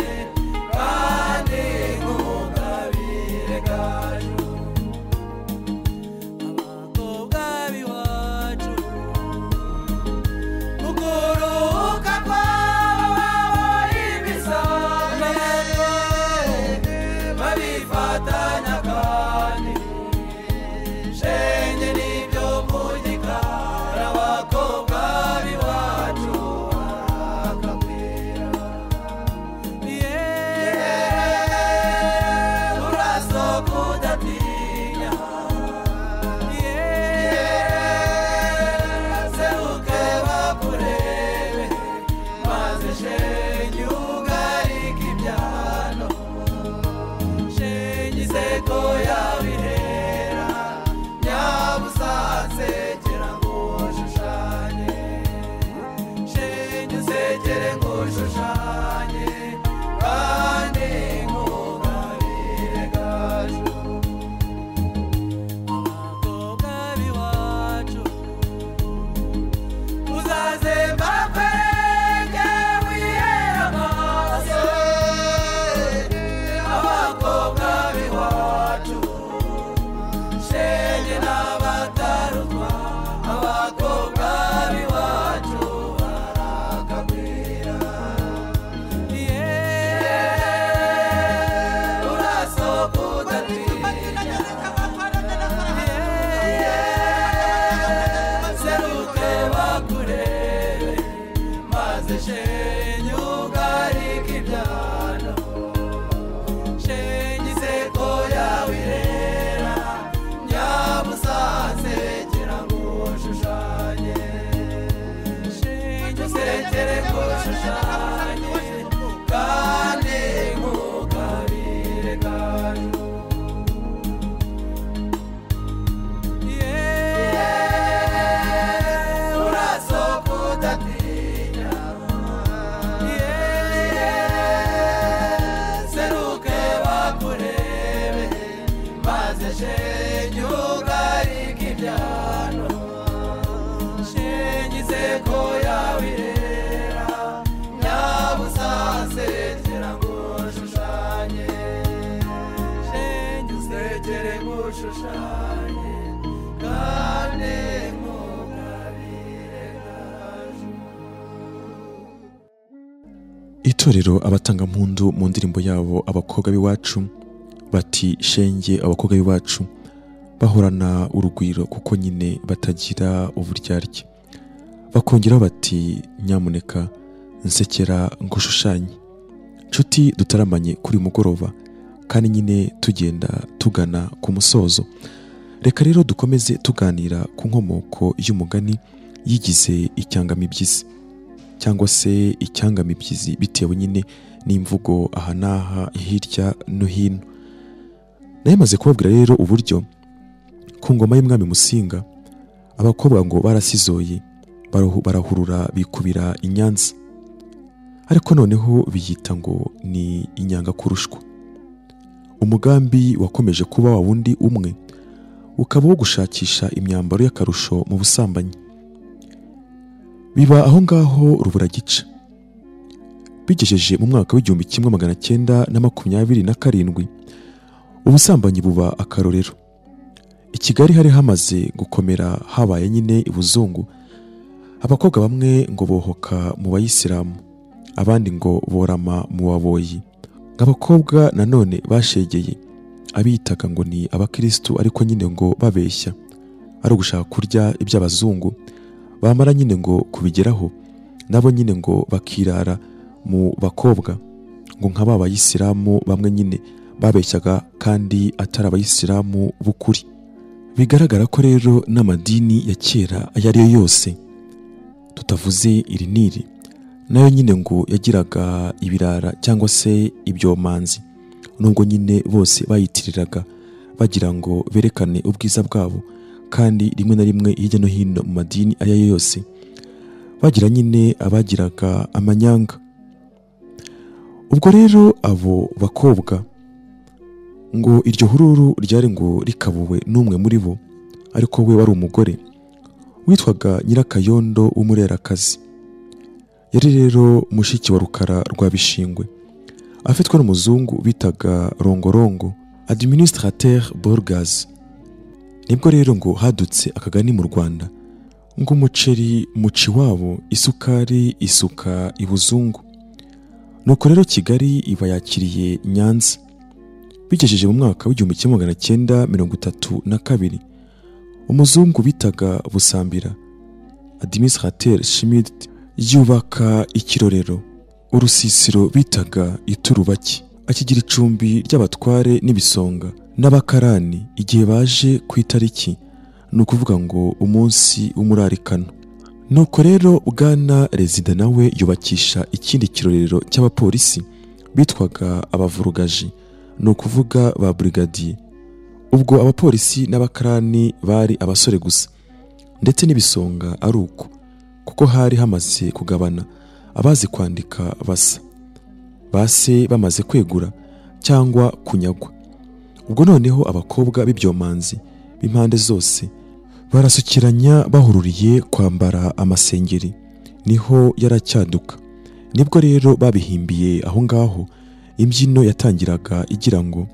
kandi nkugabire gaju. shenge ugarika ibyano shenge iseko yawe irera nyabusa nsekera ngushushanye shenge usekere ngushushanye kandi nkugabire gaju Itorero abatangampundu mu ndirimbo yabo abakobwa b'iwacu bati shenge abakobwa b'iwacu bahorana urugwiro kuko nyine batagira uburyarya. Bakongeraho bati nyamuneka nsekera ngushushanye. Nshuti dutaramanye kuri mugoroba kandi nyine tugenda tugana ku musozo. Reka rero dukomeze tuganira ku nkomoko y'umugani yigize icyangamibyizi cyangwa se icyangamibyizi bitewe nyine n'imvugo aha n'aha hirya no hino. Nayamaze kubabwira rero uburyo ku ngoma y'umwami Musinga abakobwa ngo barasizoye barahurura bikubira i Nyanza, ariko noneho biyita ngo ni inyanga kurushwa. Umugambi wakomeje kuba wa wundi umwe, ukaba wo gushakisha imyambaro y'akarusho mu busambanyi. Biba aho ngaho ruburagica. Bigejeje mu mwaka w'1927 ubusambanyi buba akarorero. I Kigali hari hamaze gukomera, habaye nyine ibuzungu. Abakobwa bamwe ngo bohoka mu bayisilamu, abandi ngo borama mu baboyi. Abakobwa nanone bashegeye abitaga ngo ni abakristu, ariko nyine ngo babeshya ari ugushaka kurya iby'abazungu. Bamara nyine ngo kubigeraho nabo nyine ngo bakirara mu bakobwa ngo nka babayisilamu bamwe nyine babeshyaga kandi atari abayisilamu b'ukuri. Bigaragara ko rero n'amadini ya kera ayo ari yo yose tutavuze iri niri nayo nyine ngo yagiraga ibirara cyangwa se ibyomanzi, nubwo nyine bose bayitiriraga bagira ngo berekane ubwiza bwabo, kandi rimwe na rimwe hirya no hino mu madini ayo ari yo yose bagira nyine abagiraga amanyanga. Ubwo rero abo bakobwa ngo iryo hururu ryari ngo rikabuwe n'umwe muri bo, ariko we wari umugore witwaga Nyirakayondo w'umurerakazi. Yari rero mushiki wa Rukara rwa Bishingwe, afitwe n'umuzungu bitaga Rongorongo, administrateur Borgas. Nibwo rero ngo hadutse akagani mu Rwanda ngo umuceri muci wabo, isukari isuka ibuzungu. Nuko rero Kigali iba yakiriye Nyanza. Bigejeje mu mwaka w'1932 umuzungu bitaga Busambira, administrateur Schmidt, yubaka ikirorero urusisiro bitaga Iturubaki, akigira icumbi ry'abatware n'ibisonga n'abakarani igihe baje ku itariki, ni ukuvuga ngo umunsi w'umurarikano. Nuko rero Bwana Rezida nawe yubakisha ikindi kirorero cy'abapolisi bitwaga abavurugaji, ni ukuvuga ba brigadier. Ubwo abapolisi n'abakarani bari abasore gusa, ndetse n'ibisonga ari uko, kuko hari hamaze kugabana abazi kwandika basa base bamaze kwegura cyangwa kunyagwa. Ubwo noneho abakobwa b'ibyomanzi b'impande zose barasukiranya bahururiye kwambara amasengeri, niho yaracyaduka. Nibwo rero babihimbiye aho ngaho imbyino yatangiraga igira ngo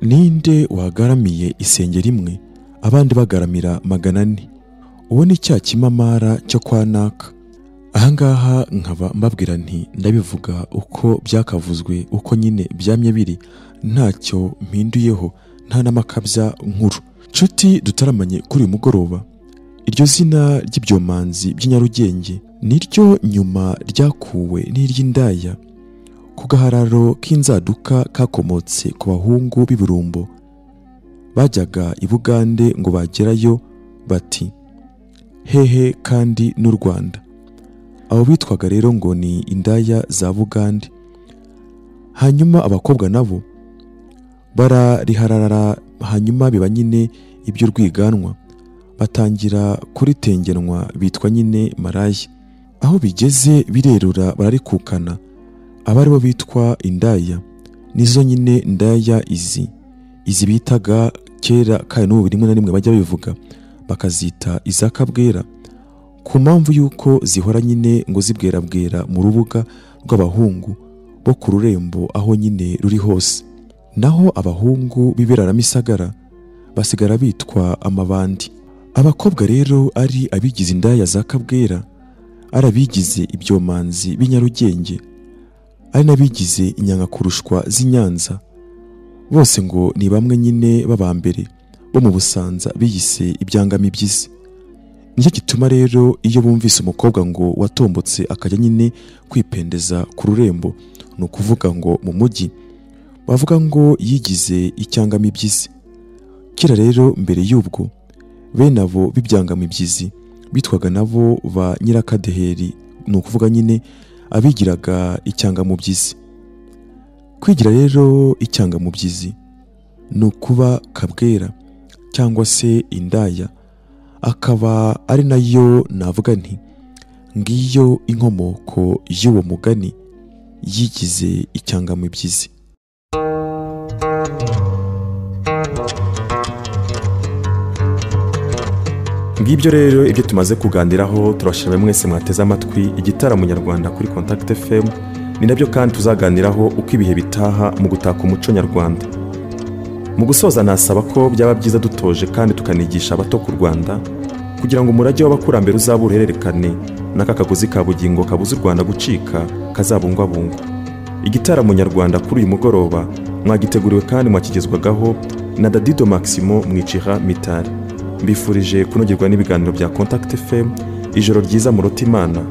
ninde wagaramiye isengeri imwe abandi bagaramira 400. Uwo ni cya kimamara cyo kwa naka. Ahangaha nkaba mbabwira nti ndabivuga uko byakavuzwe, uko nyine byamye biri, ntacyo mpinduyeho, nta n'amakabya nkuru. Nshuti dutaramanye kuri uyu mugoroba, iryo zina ry'ibyomanzi by'inyarugenge Niryo nyuma ryakuwe n'iry'indaya ku gahararo k'inzaduka kakomotse ku bahungu b'iburumbo bajyaga i Bugande ngo bagerayo bati hehe kandi n'u Rwanda. Abo bitwaga rero ngo ni indaya za Bugande. Hanyuma abakobwa nabo barariharara, hanyuma biba nyine iby'urwiganwa, batangira kuritengenwa bitwa nyine maraya. Aho bigeze birerura bararikukana, abaribo bitwa indaya nizo nyine ndaya izi bitaga kera kandi n'ubu rimwe na rimwe bajya bivuga bakazita izakabwera, ku mpamvu yuko zihora nyine ngo zibwerabwera mu rubuga rw'abahungu bo ku rurembo aho nyine ruri hose. Naho abahungu b'iberaramisagara basigara bitwa amabandi. Abakobwa rero ari abigize indaya za kabwera, ari abigize ibyomanzi b'inyarugenge, ari n'abigize inyangakurushwa z'inyanza, bose ngo ni bamwe nyine b'abambere bo mu Busanza biyise ibyangamibyizi. Nicyo gituma rero iyo bumvise umukobwa ngo watombotse akajya nyine kwipendeza ku rurembo, ni ukuvuga ngo mu mujyi, bavuga ngo yigize icyangamibyizi. Kera rero mbere y'ubwo bene abo b'ibyangamibyizi bitwaga nabo ba nyirakadeheri, ni ukuvuga nyine abigiraga icyangamubyizi. Kwigira rero icyangamubyizi ni ukuba kabwera cyangwa se indaya, akaba ari nayo navuga nti ngiyo inkomoko y'uwo mugani yigize icyangamubyizi. Ngibyo rero ibyo tumaze kuganiraho. Turashimira mwese mwateze amatwi igitaramo nyarwanda kuri Contact FM. Ni nabyo kandi tuzaganiraho uko ibihe bitaha mu gutaka umuco nyarwanda. Mu gusoza nasaba ko byaba byiza dutoje kandi tukanigisha abato ku Rwanda, kugira ngo umurage w'abakurambere uzaba uruhererekane n'aka kagozi ka bugingo kabuza u Rwanda gucika kazabungwabungwa. Igitaramo nyarwanda kuri uyu mugoroba mwagiteguriwe kandi mwakigezwagaho na Dadido Maximo Mwicira Mitari. Mbifurije kunogerwa n'ibiganiro bya Contact FM. Ijoro ryiza murota Imana.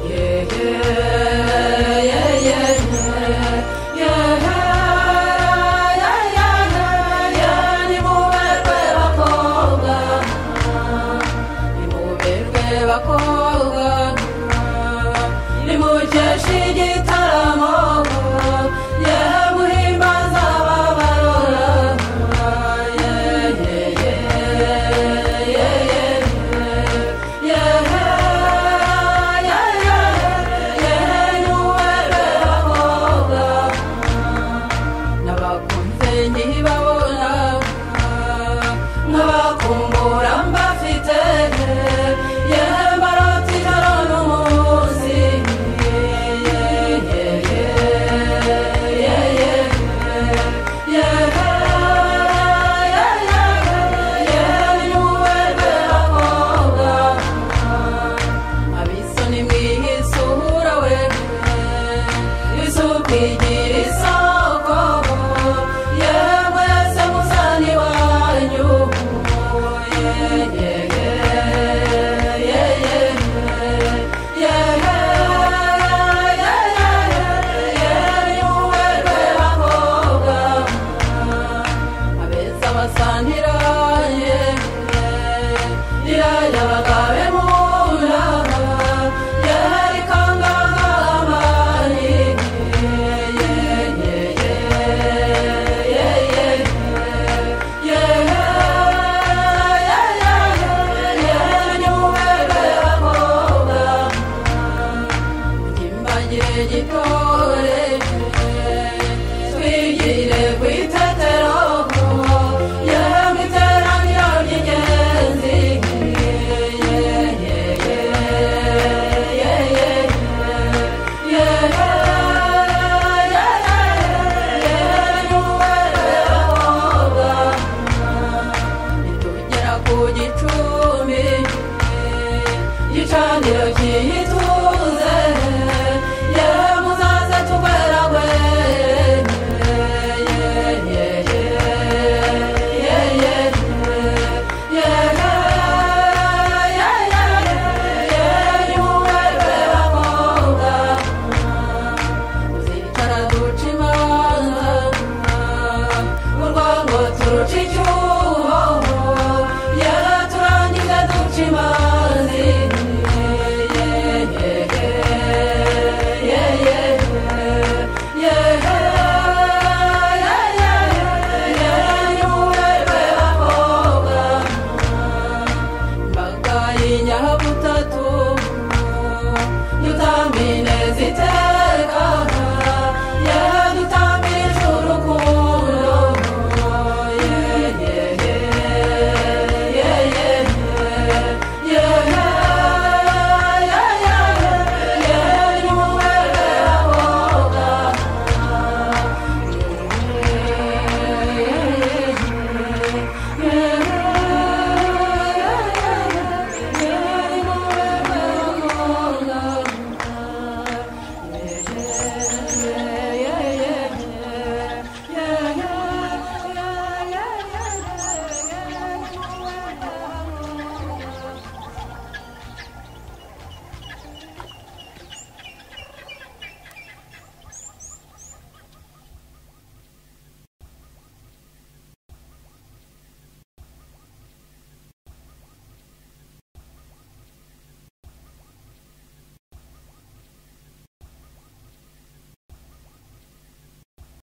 Yeah. Uciye